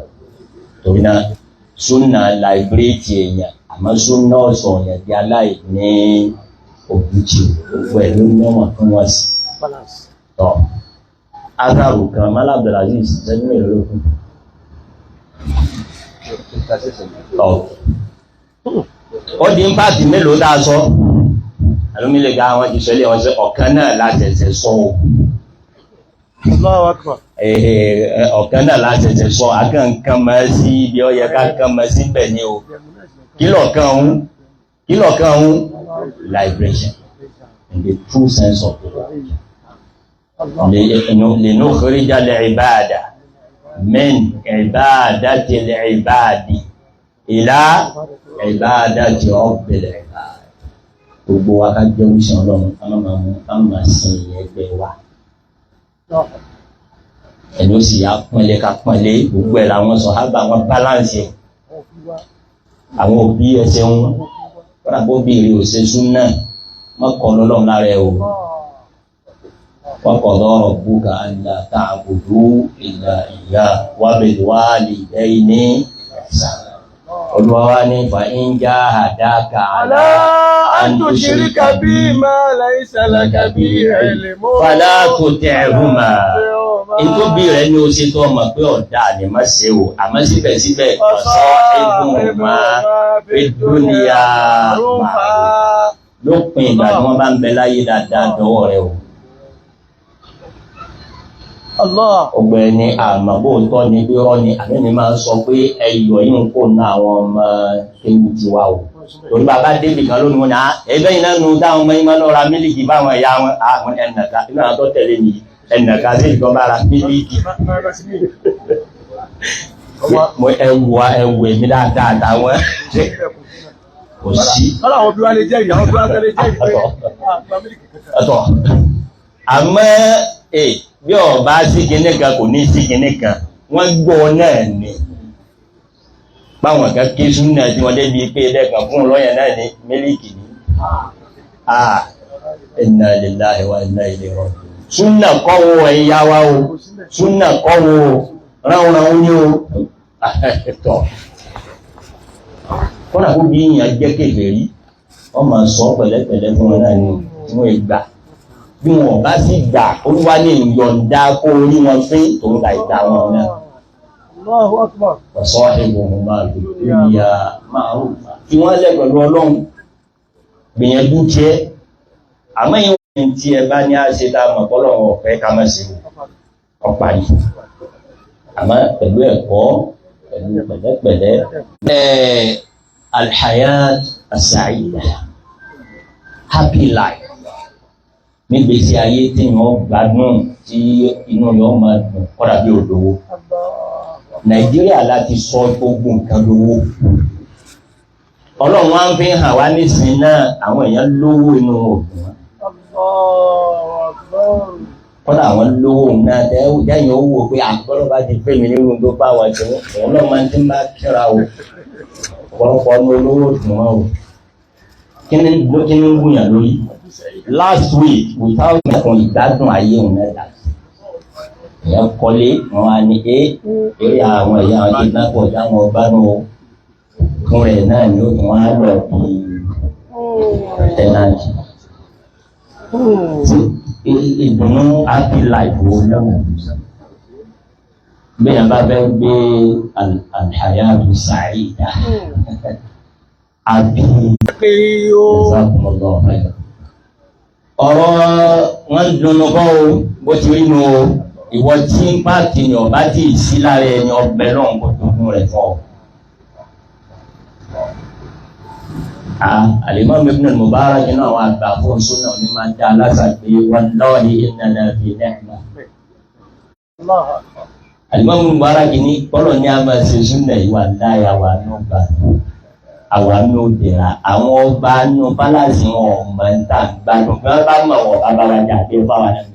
Torí náà Súnà làìbírèètì èèyàn, àmọ́ súnà ọ̀sọ̀ yẹn di aláìní òbújì, gbogbo ẹ̀ ló níwọ̀n fún wọn sí. Tọ́ azaru kan Mala Abdulaziz ṣẹ́jú mélòó ló kù? Tọ́ ó di impact mélòó tá a sọ? Àlómi lè ga àwọn ti sọ ilé wọn sọ ọ̀kan náà látẹ̀sẹ̀ sọ o. Allahu Akbar. Ọ̀kan náà látẹ̀sẹ̀ sọ, akẹ́kọ̀ọ́ mọ́ sí ibi ó yẹ ká kàn mọ́ síbẹ̀ ni o. Kílọ̀ kan ń liberation in the true sense of the word. Linukhrija al-ibada min ibadati al-ibadi ila ibadati rabbil ibad. Gbogbo wa ká jẹ́ oríṣi Ọlọ́run, ká má máa mú ká má sin ẹgbẹ́ wa. Ẹni ó sì yá pọ́nlé ká pọ́nlé, gbogbo ẹ̀ làwọn sàhábà wọn balance ẹ̀. Àwọn òbí ẹsẹ̀ wọn, kọ́dà bó bèèrè òṣèṣú náà, mọ́kàn lọ́lọ́run lára ẹ̀ o. Wa qada rabbuka alla ta'budu illa iyyahu wa bil walidayni ihsana. Olúwa wa ní fa in jahadaka ala Ala an tushrika bi ma laysa laka bihi ilmun. Fala tuti'huma. Ntóbi rẹ̀ ní o ṣe tó ọmọ pé ọ̀dà ni má ṣe o, àmọ́ síbẹ̀síbẹ̀ wasahibhuma fid dunya ma'rufa. Lópin ìgbà tí wọ́n bá ń bẹ láyé dáadáa dọwọ́ rẹ o. Allah. Ọgbẹ́ ni àmọ́ bóòtọ́ ni bí rọ́ ni àbí ni máa ń sọ pé ẹyọ yìí ń kó ná àwọn ọmọ ewu tiwa o. Torí bàbá débì kan lónìí wọn ni ẹgbẹ́ yìí náà nu táwọn ọmọ yìí máa lọ ra mílíkì báwọn ẹ̀yà wọn àwọn ẹnàká inú àwọn tó tẹ̀lé nìyí ẹnàká sí ìjọba ra mílíkì. Mo ẹwù ẹwù èmi dáadáa táwọn kò sí. Kọ́lá àwọn òbí wa lè jẹ́rìí, àwọn òbí wa lè jẹ́rìí pé àgbà mílíkì kankan. Ọ̀tọ̀. Àmọ́ bí ọba sí kinní kan kò ní sí kinní kan, wọ́n gbọ́ náà ni. Báwọn kan ké súnà tí wọ́n débi pé ẹlẹ́kan fún lọ́yàn náà ní mílíkì ní. Inna lillahi wa inna ilayhi raji'un. Súnà kọ́ wo ẹ̀yà wa o, súnà kọ́ wo ránran ní o. Tọ́. Kọ́nà kó bí ìyàn jẹ́ kèfèrí, wọ́n máa sọ pẹ̀lẹ́pẹ̀lẹ́ fún wọn náà ni tí wọ́n gbà. Bí wọn bá sì gbà, Olúwa ní ìyọ̀ǹda kó orí wọn fín tòun bá ìgbà wọn náà. Allahu Akbar. Wasahibuhuma fid dunya ma'rufa. Fi wọ́n lẹ̀ pẹ̀lú Ọlọ́run, gbìyànjú tiẹ̀. Àmọ́ ìwọ̀n tí ẹ bá ní àṣẹ tá a mọ̀ pọ́lọ́run ọ̀fẹ́ ká má ṣe o, ọ̀pá yìí. Àmọ́ pẹ̀lú ẹ̀kọ́, pẹ̀lú pẹ̀lẹ́pẹ̀lẹ́. Alhayat as-sa'ida, happy life. Nígbèsí ayé tí wọ́n gbádùn tí inú yóò máa dùn kọ́dà bí olówó. Nàìjíríà láti sọ gbogbo nǹkan lówó. Ọlọ́run wá ń fi hàn wá nísìn náà àwọn èèyàn lówó inú ògùn wọn. Kọ́dà àwọn lówó náà dẹ́yìn ó wò pé àgbọ̀dọ̀ bá ti pè mí nínú tó bá wọn jẹun, òun náà máa ń tí ń bá kíra o. Ọ̀pọ̀lọpọ̀ ọmọ olówó dùn wọn o. Kí ni ń gùnyàn lórí? Last week without mẹ́kun ìgbádùn ayé òun náà dà. Èèyàn kọ́lé wọn á ní eré àwọn ẹ̀yà àwọn kidnapper jáwọn ọba nù o. Fún rẹ̀ náà ni ó tún wá lọ bí tẹ́nàntì. Ìdùnnú happy life wo lọ́wọ́? Bẹ́ẹ̀ bá fẹ́ gbé alhayatu sa'ida. Àbí jazakumullahu khairan. Ọ̀rọ̀ wọn dùnnú kọ́ o, bó ti rí nu o, ìwọ tí ń pààkì ni ọba tí ì sí lára ẹni ọbẹ̀ lọ́hùn kò tó kún rẹ̀ fún ọ. Al-Imam Ibn al-Mubarak nínú àwọn àgbà fún súnà ní máa dá aláṣà pé wallahi innana fi ni'ma. Al-Imam Ibn al-Mubarak ní kọ́lọ̀ ní a máa ṣe súnà yìí wà láyà wà nù gbà àwọn nù dìrà àwọn ọba nù pálásì wọn ọmọ ń tà gbádùn bí wọ́n bá mọ̀ wọ́n bá bá wa jà bí ó bá wa náà.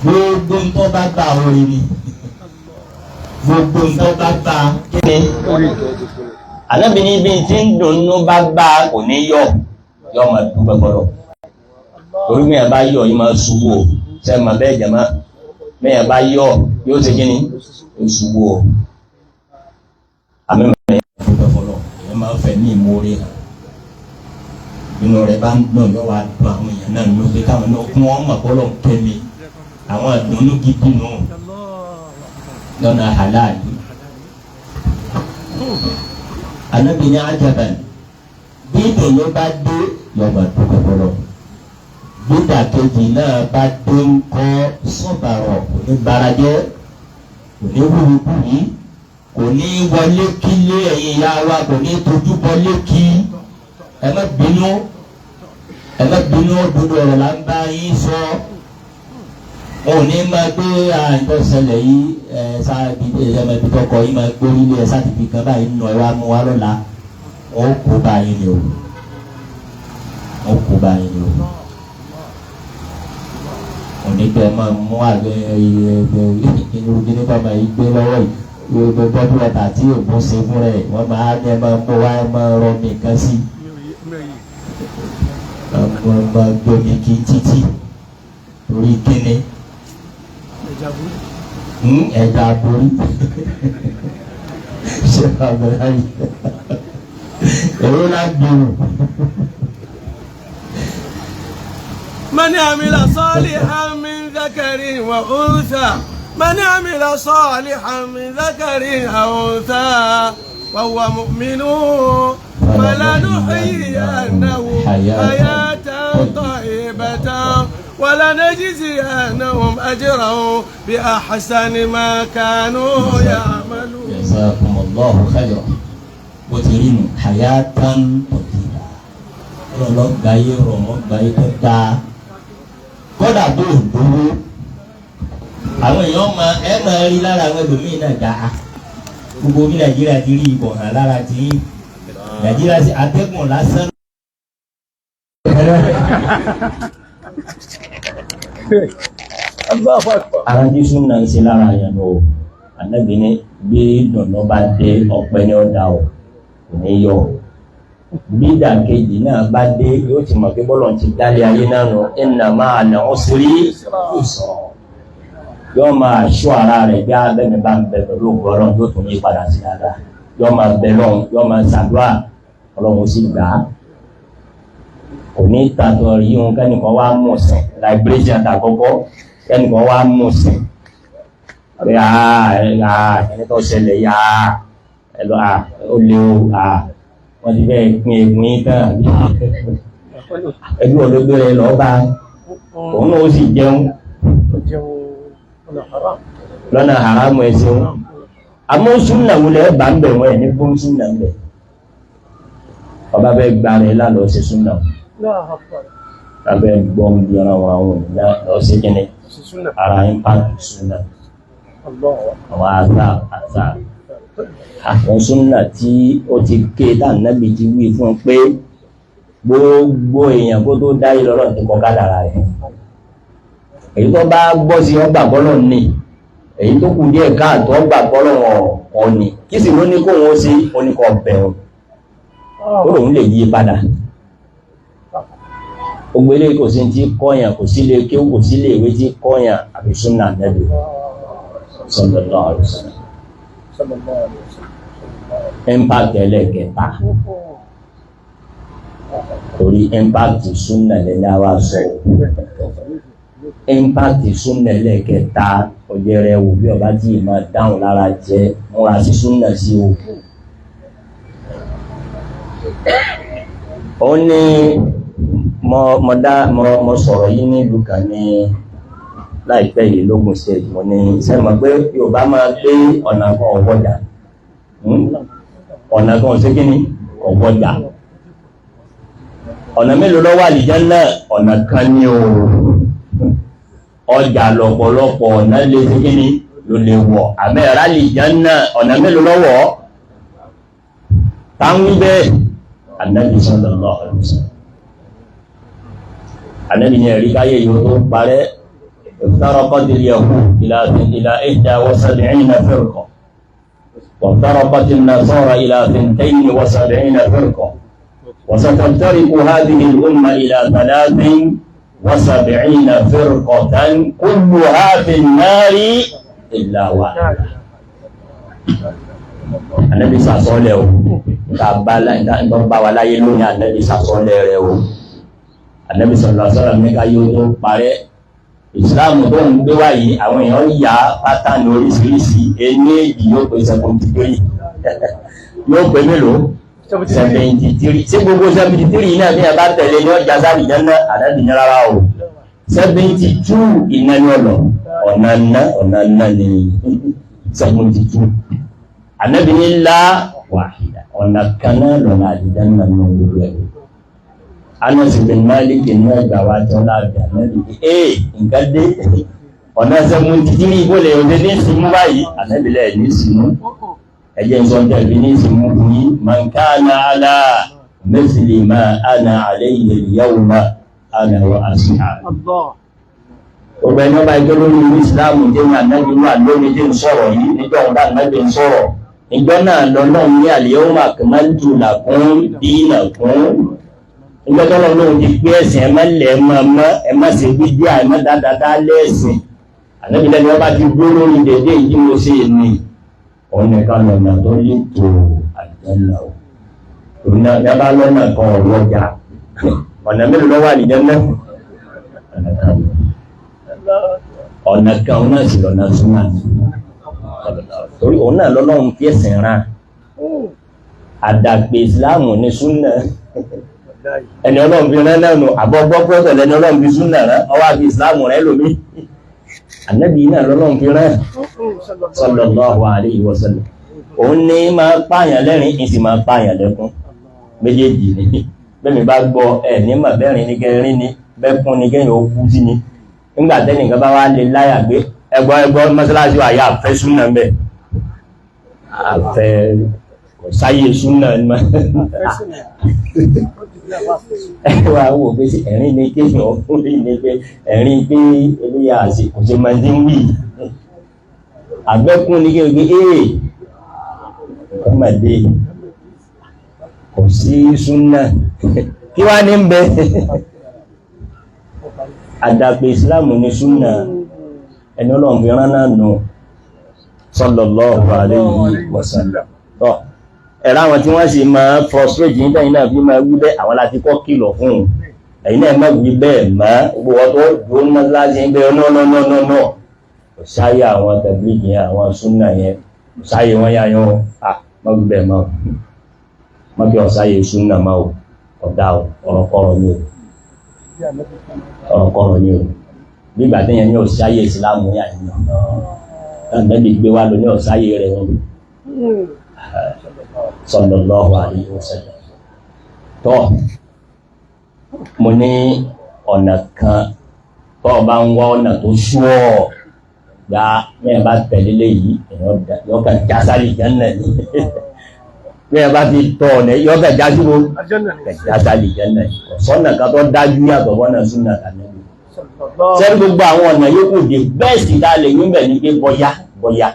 Gbogbo ntọ́ bá bá orin ni, gbogbo ntọ́ bá bá kíni. Ànábì ní bí tí ń dùnnú bá bá kò ní yọ, yọ máa dúpẹ́ gbọ́dọ̀. Torí mi àbá yọ yìí máa ṣubú o, ṣe máa bẹ́ẹ̀ jẹ̀ máa mẹ́yàn bá yọ yóò ṣe kíni, yóò ṣubú o. Àmì mẹ́yàn dúpẹ́ fọlọ́, èèyàn máa ń fẹ́ ní ìmoore hàn. Inú rẹ̀ bá ń dùn yọ wá dùn àwọn èèyàn náà nínú pé káwọn náà kún wọn mọ̀ kọ́ lọ́n kẹ́mi àwọn àdùnnú gidi nù lọ́nà halali. Ànábì ní ajaban, bí ìdùnnú bá dé yọba dúpẹ́ fọlọ́, bí ìdàkejì náà bá dé ńkọ́ sọ̀bàrọ̀, kò ní barajẹ́, kò ní wúwúkúwí, kò ní wọlé kílé ẹ̀yìn ya wa, kò ní tójú bọlé kí. Ẹ má bínú, ẹ má bínú, òdodo ọ̀rọ̀ là ń bá yín sọ. Wọn ò ní máa gbé àìtọ́ ṣẹlẹ̀ yìí ẹ sáàbì ẹ máa bí tọkọ yìí máa gbórí ilé ẹ sáàtìbí kan báyìí nù ẹ wá mú wa lọ́la. Wọn ó kó báyìí ni o, wọn ó kó báyìí ni o. Òní bẹ́ẹ̀ máa mú àgbẹ̀ inú kíní bá máa yí gbé lọ́wọ́ yìí, gbogbo bọ́dún ọ̀tà tí ògùn ṣe fún rẹ̀, wọ́n máa ní ẹ máa mú wa, ẹ máa rọ mi kan sí i, máa gbómi kí títí torí kíni ẹja borí ṣe àbẹ̀rẹ̀ ayé èrò lágbèrò. من عمل صالحا من ذكر وأنثى، من عمل صالحا من ذكر أو أنثى وهو مؤمن فلنحيينه حياة طيبة ولنجزينهم أجرهم بأحسن ما كانوا يعملون. جزاكم الله خيرا. Bó ti rí nu, hayatan tayyiba, ọlọ́lọ́ gbáyé rọ̀mọ́ gbáyé tó dáa, kódà bó o dúró àwọn èèyàn máa ẹ máa rí lára àwọn ẹlòmíín náà dáa. Gbogbo bí Nàìjíríà ti rí ibò hàn lára ti Nàìjíríà sí atẹ́gùn lásán. Ara Jésù náà ń ṣe lára yẹn o. Ànábì ní bí dùnú bá dé, ọpẹ́ ní ọ̀dà o, kò ní yọ. Bí ìdàkejì náà bá dé, yóò ti mọ̀ pé bọ́lọ̀ ti dálé ayé náà nù, inna ma'al usri yusra. Yóò máa ṣọ́ ara rẹ̀ bí abẹ́mi bá ń bẹ pẹ̀lú ògùn Ọlọ́run, yóò tún yí padà sí dáadáa. Yóò máa bẹ lọ́hùn, yóò máa ṣàdúrà, Ọlọ́run sì gbà á. Kò ní tàtọ̀ yíyún kẹ́nìkan wá mú sìn liberation àtàkọ́kọ́, kẹ́nìkan wá mú sìn pé ẹni tó ṣẹlẹ̀ yá ẹ lọ, ó lé o, wọ́n ti fẹ́ pín egun yín tán, àbí ẹbí wọn ló gbé rẹ lọ́ọ́ bá òun náà, ó sì jẹun lọ́nà haramu. Ẹ ṣeun. Àmọ́ súnà wọlé ẹ bá ń bẹ̀ wọ́n ẹ̀ ní bó ń súnà ń bẹ̀. Ọba bẹ́ẹ̀ gba rẹ̀ lálọ́ ṣe súnà, abẹ́ gbọ́n bí ara wọn àwọn ènìyàn lọ sí kíni ara impact súnà, àwọn àṣà àṣà àwọn súnà tí ó ti ké tá nábì ti wí fún un pé gbogbo èèyàn kó tó dáyé lọ́rọ̀ ti kọ́ kádàrá rẹ̀. Èyí tó bá gbọ́ sí ọgbà bọ́lọ̀ ní, èyí tó kù díẹ̀ káàtó ọgbà bọ́lọ̀ ọ̀nì kí sì ló ní kóun ó sí oníkọ̀ bẹ̀rù ó lòun lè yí padà. Gbogbo eléyìí kò sí ti kọ́yàn, kò sí lè kéwù, kò sí lè ìwé tí kọ́yàn àbí súnà Nábì sallallahu alaihi wasallam. Impact ẹlẹ́ẹ̀kẹta, torí impact súnà lẹ́ni àwa sọ, impact súnà ẹlẹ́ẹ̀kẹta, ọjẹ́rẹ́ wò bí ọba tí ì máa dáhùn lára jẹ, múra sí súnà sí o. Ó ní mo mo dá mo mo sọ̀rọ̀ yìí nílùú kan ní láìpẹ́ yìí lógún state. Mo ní sẹ́mi pé Yorùbá máa gbé ọ̀nà kan ọ̀wọ́jà, ọ̀nà kan ọ̀sẹ̀ kínní ọ̀wọ́jà, ọ̀nà mélòó ló wà àlìjánnà? Ọ̀nà kan ní o. Ọjà lọ̀pọ̀lọpọ̀ ọ̀nà lè ṣe kínní ló lè wọ̀, àmẹ́ ẹ̀rá àlìjánnà ọ̀nà mélòó lọ́wọ́ táwọn bẹ́ẹ̀? Ànábì sallallahu alaihi wasallam, Ànábì ní ẹ̀rí káyé yìí ó tó parẹ́. افترقت اليهود إلى 71 فرقة، وافترقت النصارى إلى 72 فرقة، وستفترق هذه الأمة إلى 73 فرقة كلها في النار إلا واحدة. Ànábì sàsọ́lẹ̀ o, nta bá wa láyé lónìí, Ànábì sàsọ́lẹ̀ rẹ̀ o. Ànábì sallallahu alaihi wasallam ní ká yóò tó parẹ́. Ìsìláàmù tó ń gbé wáyé, àwọn èèyàn yà pátánì oríṣiríṣi, ení èjì yóò pé 73, yóò pé mélòó? 73. Ṣé gbogbo 73 náà bí ẹ bá tẹ̀lé ní ọjà sáré jẹ́nà? Ànábì ní rárá o, 72 iná ní ọ̀nà ọ̀nà ná ọ̀nà ná ní 72. Ànábì ní lá wàhídà, ọ̀nà kan náà lọ́nà àlìjánnà nínú gbogbo ẹ̀. Anas bin Malik ní ẹgbà wa tán láàbẹ̀ Ànábì ní ee nǹkan dé, ọ̀nà 73 ìbò lè ọdẹ ní ìsinmú báyìí. Ànábì lẹ̀ ní ìsinmú, ẹjẹ́ ń sọ tẹ̀lé ní ìsinmú fún yín: man kana ala mithli ma ana alayhi al-yawma ana wa ashabi. Gbogbo ẹni ọba ẹgbẹ́ lórí ìlú ìsìláàmù jẹ́ ní Ànábì wà lónìí tí ń sọ̀rọ̀ yìí, níjọ́ òun bá Ànábì ń sọ̀rọ̀ ìjọ náà lọ́lọ́run ní al-yawma akmaltu lakum dinakum. Ìjọ tó lọ́lọ́run ti pé ẹ̀sìn, ẹ má lẹ̀, ẹ má mọ́, ẹ má ṣe gbígbé, ẹ má dáadáa lẹ́sìn. Ànábì lẹ́ni ọba ti dúró lórí dédé yìí mo ṣe ní òun nìkan lọ́nà tó lè tó àlùjánnà o. Òun náà yaba lọ́nà kan ọ̀rọ̀ ọjà, ọ̀nà mélòó ló wà àlùjánnà? Ọ̀nà kan, ọ̀nà kan náà sì lọ́nà súnmọ́, torí òun náà lọ́lọ́run fi ẹ̀sìn rán. Àdàpè ìsìláàmù ní súnà, ẹni ọlọ́run fi rán náà nù. Àbọ̀gbọ́ pọ́sẹ̀ lẹni ọlọ́run fi súnà rán, ọwọ́ àfi ìsìláàmù rẹ lómi. Ànábì náà lọ́lọ́run fi rán, sallallahu alayhi wa sallam. Òun ní máa pààyàn lẹ́rìn, ìsì máa pààyàn lẹ́kún, méjèèjì ni. Bẹ́ẹ̀ mi bá gbọ́ ẹ̀ ní mà bẹ́rin ní kẹrin ní bẹ́kún ní kẹyìn ó kú sí ni. Nígbà tẹ́nìkan bá wá lè láyà gbé ẹgbọ́ ẹgbọ́ mọ́sálásí wa yà fẹ́ súnà mbẹ́, àfẹ́ kò sáyé súnà mọ́. Ẹ wá wò pé ẹ̀rín ni kéèyàn fún mi ní pé ẹ̀rín pé eléyà àti kò ṣe máa ń dín wì, àgbẹ́kún ní kéèyàn pé ee ọmọdé kò sí súnà, kí wá ní ń bẹ? Àdàpè ìsìláàmù ní súnà, ẹni ọlọ́run fi rán náà nù, sallallahu alayhi wa sallam. Tọ́ ẹ̀rọ àwọn tí wọ́n sì máa frustrate yín tẹ́yìn náà fi máa wí bẹ́ẹ̀, àwọn láti kọ́ kìlọ̀ fún un. Ẹ̀yin náà má wí bẹ́ẹ̀ mọ́. Gbogbo wọn tó dúró mọ́sálásí ń bẹ́ẹ̀, no, no, no, no, no, kò sáyé àwọn tẹ̀blígì yẹn, àwọn súnà yẹn, kò sáyé wọn yá yán. À má wí bẹ́ẹ̀ mọ́, má bí ọ̀sáyé súnà má o. Ọ̀dà ọ̀rọ̀kọ̀rọ̀ ni o, ọ̀rọ̀kọ̀rọ̀ ni o. Nígbà téèyàn ní ọ̀sáyé ìsìlámù yà ní ọ̀nà gbé wá lọ ní ọ̀sáyé rẹ̀ wọn, sallallahu alayhi wa sallam. Tọ́ mo ní ọ̀nà kan tọ́ ọ bá ń wá ọ̀nà tó ṣúọ̀ gba mẹ́rin bá tẹ̀lé léyìí, èèyàn kàn já sálì jẹ́nà ní. Mẹ́rin bá fi tọ̀ ọ̀nà, yọ kàn já síbo, kàn já sálì jẹ́nà ní. Sọ́nà kan tó dájú yàtọ̀ bọ́nà súnà tàbí sẹ́ni gbogbo àwọn ọ̀nà yòókù, the best tá a lè yín bẹ̀ ní pé bọ́yá bọ́yá.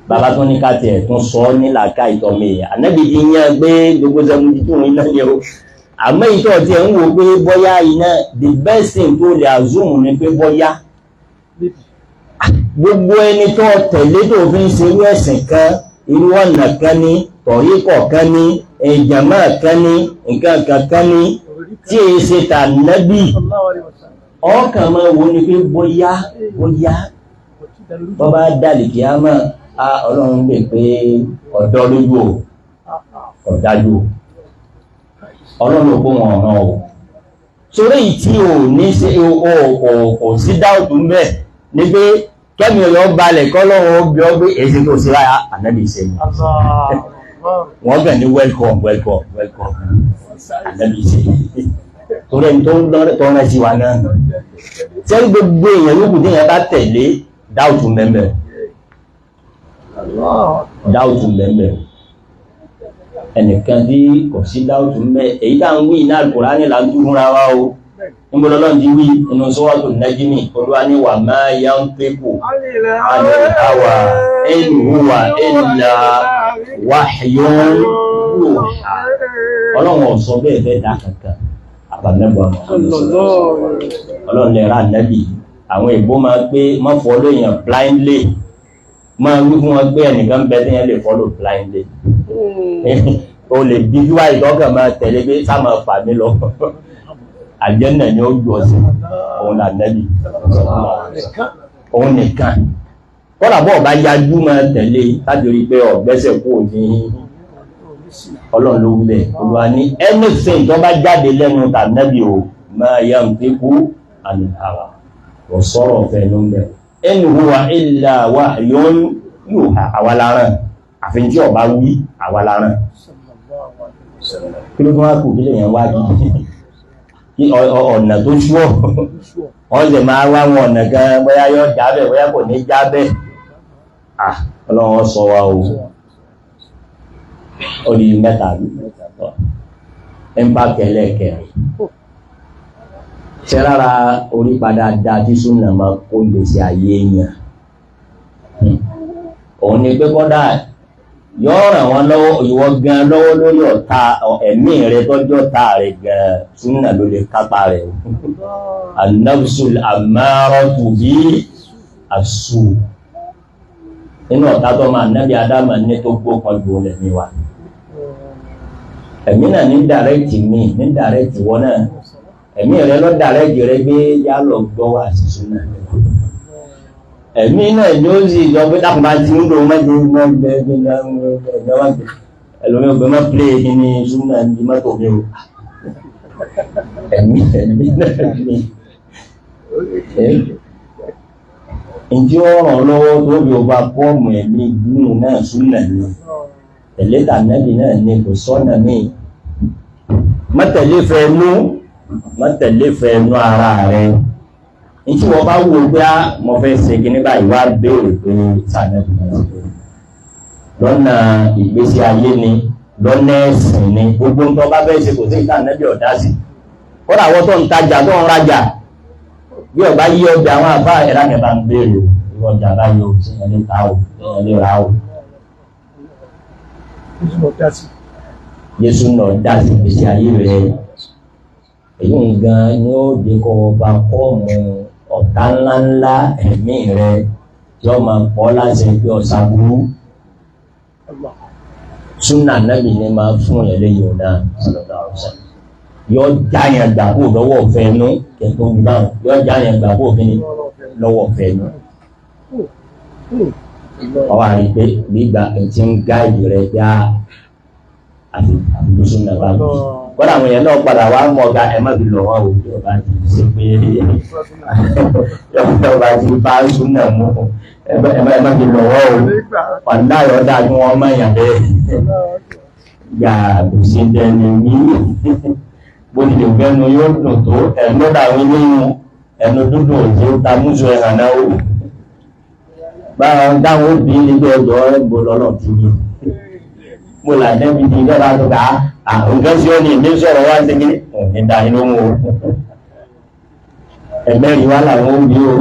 Bàbá tó ní ká tiẹ̀ tún sọ ọ́ ní làákà ìtọ́mọ èèyàn, Ànábì ti yán gbé gbogbo 72 iná ni o. Àmọ́ ìtọ́ tiẹ̀ ń wò pé bọ́yá iná, the best thing tó lè assume ni pé bọ́yá gbogbo ẹni tó tẹ̀lé tó fi ń ṣe irú ẹ̀sìn kan, irú ọ̀nà kan ní, tọ̀ríkọ̀ kan ní, ìjàmá kan ní, nǹkan kan kan ní, tí èyí ṣe tà nábì, ọkàn máa wo ni pé bóyá bóyá bọ́ bá dàlì kí á mọ̀ á, ọlọ́run gbè pé ọ̀dọ́ lójú o, ọ̀dájú o, ọlọ́run ò kó wọn ọ̀ràn o. Sórí èyí tí ò ní ṣe ò sí dáòtú ń bẹ̀ ní pé kẹ́mi ọ̀yọ́ balẹ̀ kọ́lọ́run ó bí ọ gbé èsì tó sí láyà Ànábì ṣe ni. Wọ́n bẹ̀ ní welcome, welcome, welcome. Ànábì ṣe torí ẹni tó ń tọ́rọ sí wa náà. Sẹ́ni gbogbo èèyàn yókù tí èèyàn bá tẹ̀lé, dáòtú mẹ́mẹ́, dáòtú mẹ́mẹ́. Ẹnìkan tí kò sí dáòtú mẹ́, èyí tá ń wí iná Al-Kùránì là ń tú fúnra wa o. Níbo lọ́lọ́run ti wí inú Suratu Najmi, Olúwa ní wa ma yantiqu anil hawa in huwa illa wahyun yuha. Ọlọ́run ò sọ bẹ́ẹ̀ fẹ́ dá kankan àbàmẹ́bọ̀. Ọlọ́run lè ra nẹ́bì. Àwọn ìbò máa pé má follow èèyàn blindly, máa wí fún wọn pé ẹnìkan bẹ tí yẹn lè follow blindly. O lè bí wíwá ìtọ́kàn máa tẹ̀lé pé sá máa fà mí lọ, àjẹ́nà ni ó jù ọ sí. Òun là nẹ́bì, òun nìkan. Kọ́lá bọ́ọ̀ bá yájú máa tẹ̀lé láti rí pé ọ̀gbẹ́sẹ̀ kú ní. Ọlọ́run ló wúlẹ̀. Olúwa ní anything tó bá jáde lẹ́nu tànẹ́bì o, ma yantiqu anil hawa, kò sọ̀rọ̀ fẹ́ ló ń bẹ̀. In huwa illa wahyun yuha. Àwa la rán, àfi tí ọba wí, àwa la rán. Kí ló tó wá kù? Kí lè yẹn wá bí ọ̀nà tó ṣúọ̀ wọ́n sì máa wá wọn ọ̀nà kan, bóyá yọ jábẹ̀, bóyá kò ní jábẹ̀. Ah, Ọlọ́run sọ wa o. Ó di mẹ́ta bí impact. Ẹlẹ́ẹ̀kẹrin ṣe rárá, orí padà dá tí súnà máa kó gbèsè ayé yàn, òun ni pé kọ́dà yóò ràn wọ́n lọ́wọ́, ìwọ gan lọ́wọ́ lórí ọ̀tá ẹ̀mí rẹ tọ́jú ọ̀tá rẹ gan. Súnà ló lè kápá rẹ̀ o. An-nafsul ammaratu bi as-su, nínú ọ̀tá tó máa nẹ́bí Adámà ní tó gbókan ju lẹ̀mí wa. Ẹ̀mí náà ní direct mi, ní direct wọ́n náà. Ẹ̀mí rẹ lọ direct rẹ gbé yá lọ gbọ́ wá sí súnà. Ẹ̀mí náà ni ó sì jọ pé dákùn bá ti ń lò mẹ́jọ mẹ́jọ. Ẹlòmí ògbé má play kí ni súnà ní mọ́tò mi o. Ẹ̀mí náà ní ǹjẹ́ ó ràn lọ́wọ́ tó bí o bá fọ́ọ̀mù ẹ̀mí gbúnù náà, súnà ní tẹ̀lé tànẹ́bì náà ní, kò sọ́nà míì. Má tẹ̀lé fẹ́nu, má tẹ̀lé fẹ́nu ara rẹ̀. Ní tí wọ́n bá wò pé á mo fẹ́ ṣe kíní báyìí, wá béèrè pé sànẹ́bì náà ṣe lọ́nà ìgbésí ayé ni, lọ́nà ẹ̀sìn ni, gbogbo ń tọ́ bá fẹ́ ṣe, kò sí ìtànẹ́bì ọ̀dá sí. Kódà àwọn tó ń tajà, tó ń rajà, bí ọba yí ọjà, àwọn àbá ẹ̀rá kẹta ń béèrè o, irú ọjà báyìí o, sí ẹni ta o, ẹni lè ra o. Jésù náà dá sí ìgbésí ayé rẹ̀. Èyí ń gan ni ó dé kọ́ ọba kọ́ọ̀mù ọ̀tá ńláńlá ẹ̀mí rẹ̀ tí ó máa pọ̀ láti pé ọ̀sà burú. Súnà nábì ni máa fún yẹn léyìn ọ̀nà sọ̀rọ̀, yọ jáyàn gbà kó lọ́wọ́ fẹ́nu kẹtọ́ ń bá yọ jáyàn gbà kó kíni lọ́wọ́ fẹ́nu. Ọwọ́ àrí pé gbígbà tí ń gáàdì rẹ̀ bí a àti àbúrúsùn náà bá bí kọ́dà àwọn èèyàn náà padà wá mọ̀ ọ̀gá ẹ̀ má fi lọ wọn o. Bí ọba ti ṣe pé ọba ti bá súnà mú, ẹ má fi lọ wọn o. Wàláyọ̀ dáa kí wọ́n mọ̀ yàn bẹ́ẹ̀ gbà kò sí dẹni ní bó ti lè gbẹnu yóò dùn tó ẹnu dàwọn eléyìn ẹnu dúdú òjò ta múṣọ ẹ̀hàn náà o. Báwọn dáwọn òbí nígbà ọjọ́ ẹ̀bọ lọ́nà tí mi mo là nẹ́bi di ìjọba tó ká nǹkan sí ó ní ìdí sọ̀rọ̀ wá sí kí ní dání lóhùn o. Ẹgbẹ́rin wá làwọn òbí o,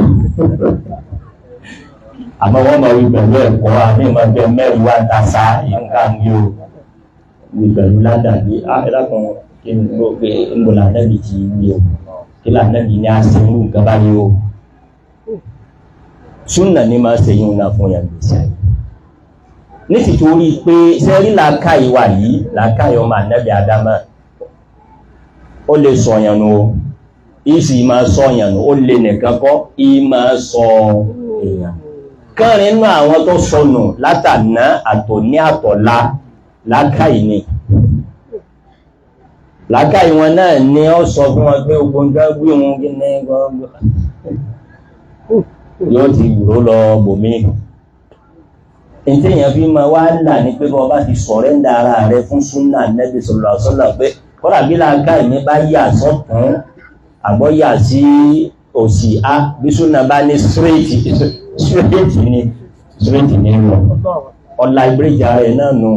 àmọ́ wọ́n máa wí pẹ̀lú ẹ̀kọ́ àmì ìmọ̀ ẹgbẹ́ mẹ́rin wá ta sa nǹkan wí o, wí pẹ̀lú ládàbí ẹ̀dàkùn kí n gbọ́ pé ń bọ̀ lànàbì ti wí o, kí lànàbì ní a ṣe irú nǹkan báyìí o. Súnà ní máa ṣe yín náà fún yàn gbèsè ayé ní tìtorí pé sẹ́rí làákàyè wà yìí, làákàyè ọmọ ànábì Ádámà, ó lè sọ̀yàn nù o, ìsì máa sọ̀yàn nù. Ó lè nìkan kọ́, ì máa sọ èèyàn kẹrin nínú àwọn tó sọnù látàná àtòní àtọ̀la, làákàyè ni. Làákàyè wọn náà ni ó sọ fún wọn pé ogun tó gbé wọn kí ní yóò ti rò lọ bòmí. Ntí èèyàn fi máa wá là ní pé bọ́ bá ti sọ̀rẹ́ndà ara rẹ fún súnà nẹ́bí sọ̀rọ̀ sọ́là pé kọ́dà bí làákàyè mi bá yà sọ́tún àbọ̀ yà sí òsì á, bí súnà bá ní straight, straight ni, straight ni lọ. Ọ̀la ìbíríjì ara ẹ̀ náà nù.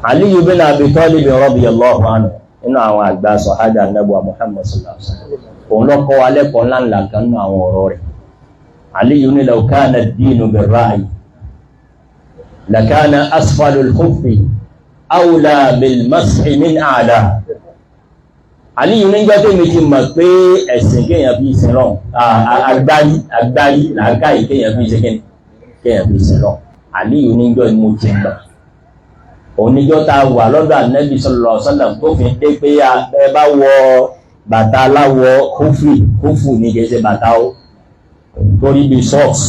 Aliyu bin Abi Talib radiyallahu anhu. Nínú àwọn àgbà sọ̀hádà nẹ́bùwà Muhammad sallallahu alaihi wasallam, òun ló kọ́ wa lẹ́kọ̀ọ́ ńláńlá kan nínú àwọn ọ̀rọ̀ rẹ̀. Aliyu ní law kana ad-dinu bir-ra'yi lakana asfalu al-khuffi awla bil-mashi min a'la. Aliyu níjọ́ tó mi ti mọ̀ pé ẹ̀sìn kéèyàn fi sin lọ, agbárí agbárí làákàyè kéèyàn fi ṣe kéèyàn fi sin lọ. Aliyu níjọ́ ni mo ti mọ̀, oníjọ́ tá a wà lọ́dọ̀ Ànábì sallallahu alaihi wasallam tó fi dé pé ẹ bá wọ bàtà aláwọ̀ kófì, kófù ní kìí ṣe bàtà o, torí bí socks,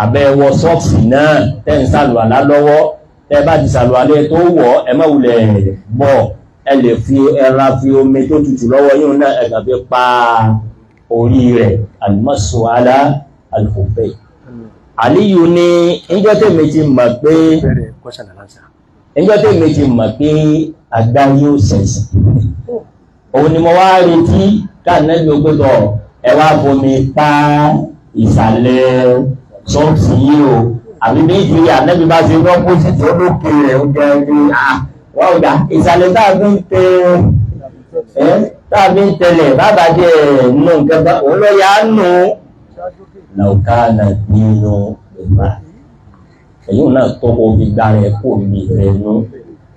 àbẹ́ wọ socks náà tẹ́ ń sàlùwàlá lọ́wọ́, tẹ́ bá ti sàlùwàlá tó wọ̀, ẹ má wulẹ̀ bọ̀, ẹ lè fi ẹra fi omi tó tutù lọ́wọ́ yóò náà, ẹ kàn fi pa orí rẹ̀, al-masu ala al-khuffayn. Àlíyù ní ìjọ́ tèmi ti mọ̀ pé ìjọ́ tèmi ti mọ̀ pé àgbá yóò sẹ̀sìn, òun ni mo wá retí káànẹ́bí ògbótọ̀ ẹ wá bomi pa ìsàlẹ̀ sọ́ọ̀sì yìí o, àbí méjì ànẹ́bí bá ṣe rọ́pòsìtì olókè rẹ̀ ó jẹ́ ẹni wọ́n gbà ìsàlẹ̀ tá a fi ń tẹ ẹ́ tá a fi ń tẹlẹ̀ bàbá jẹ́ nù nǹkan bá òun lọ yà á nù làwùká nà nínú ìgbà èyí náà tó kó fi gbá rẹ̀ kó mi rẹ̀ nù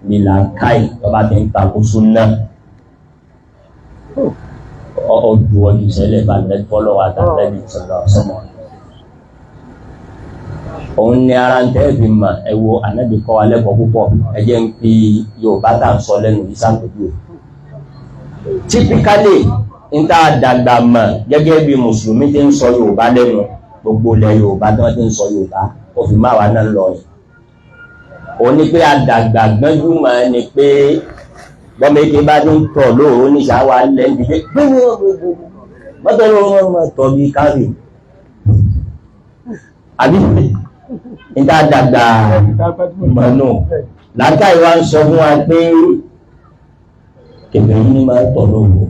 ní làákàyè bàbá ti ń takò súnà ọdún ọdún ìṣẹ̀lẹ̀ bá fọlọ́ àtàlẹ́bí sọ̀rọ̀ sọmọ. Òun ni ara ń tẹ́ fi mà. Ẹ wo ànábì kọ́ wa lẹ́kọ̀ọ́ púpọ̀. Ẹ jẹ́ ń fi Yorùbá tá à ń sọ lẹ́nu yìí sàpèjú. Typically, ń tá a dàgbà mọ̀ gẹ́gẹ́ bí mùsùlùmí ti ń sọ Yorùbá lẹ́nu, gbogbo ilẹ̀ Yorùbá tí wọ́n ti ń sọ Yorùbá, ó fi máa wà náà lọ rìn. Òun ni pé àdàgbà gbẹ́jú mọ̀ ni pé bọ́mọ bá ti ń tọ̀ lóòrò ní ìṣàwà lẹ́ndì pé mọ́tò lóòrò mọ́ tọ̀ bí kárì àbí níta dàgbà mọ̀nù làákàyè wa ń sọ fún wa pé kèfèrí ní máa tọ̀ lóòrò.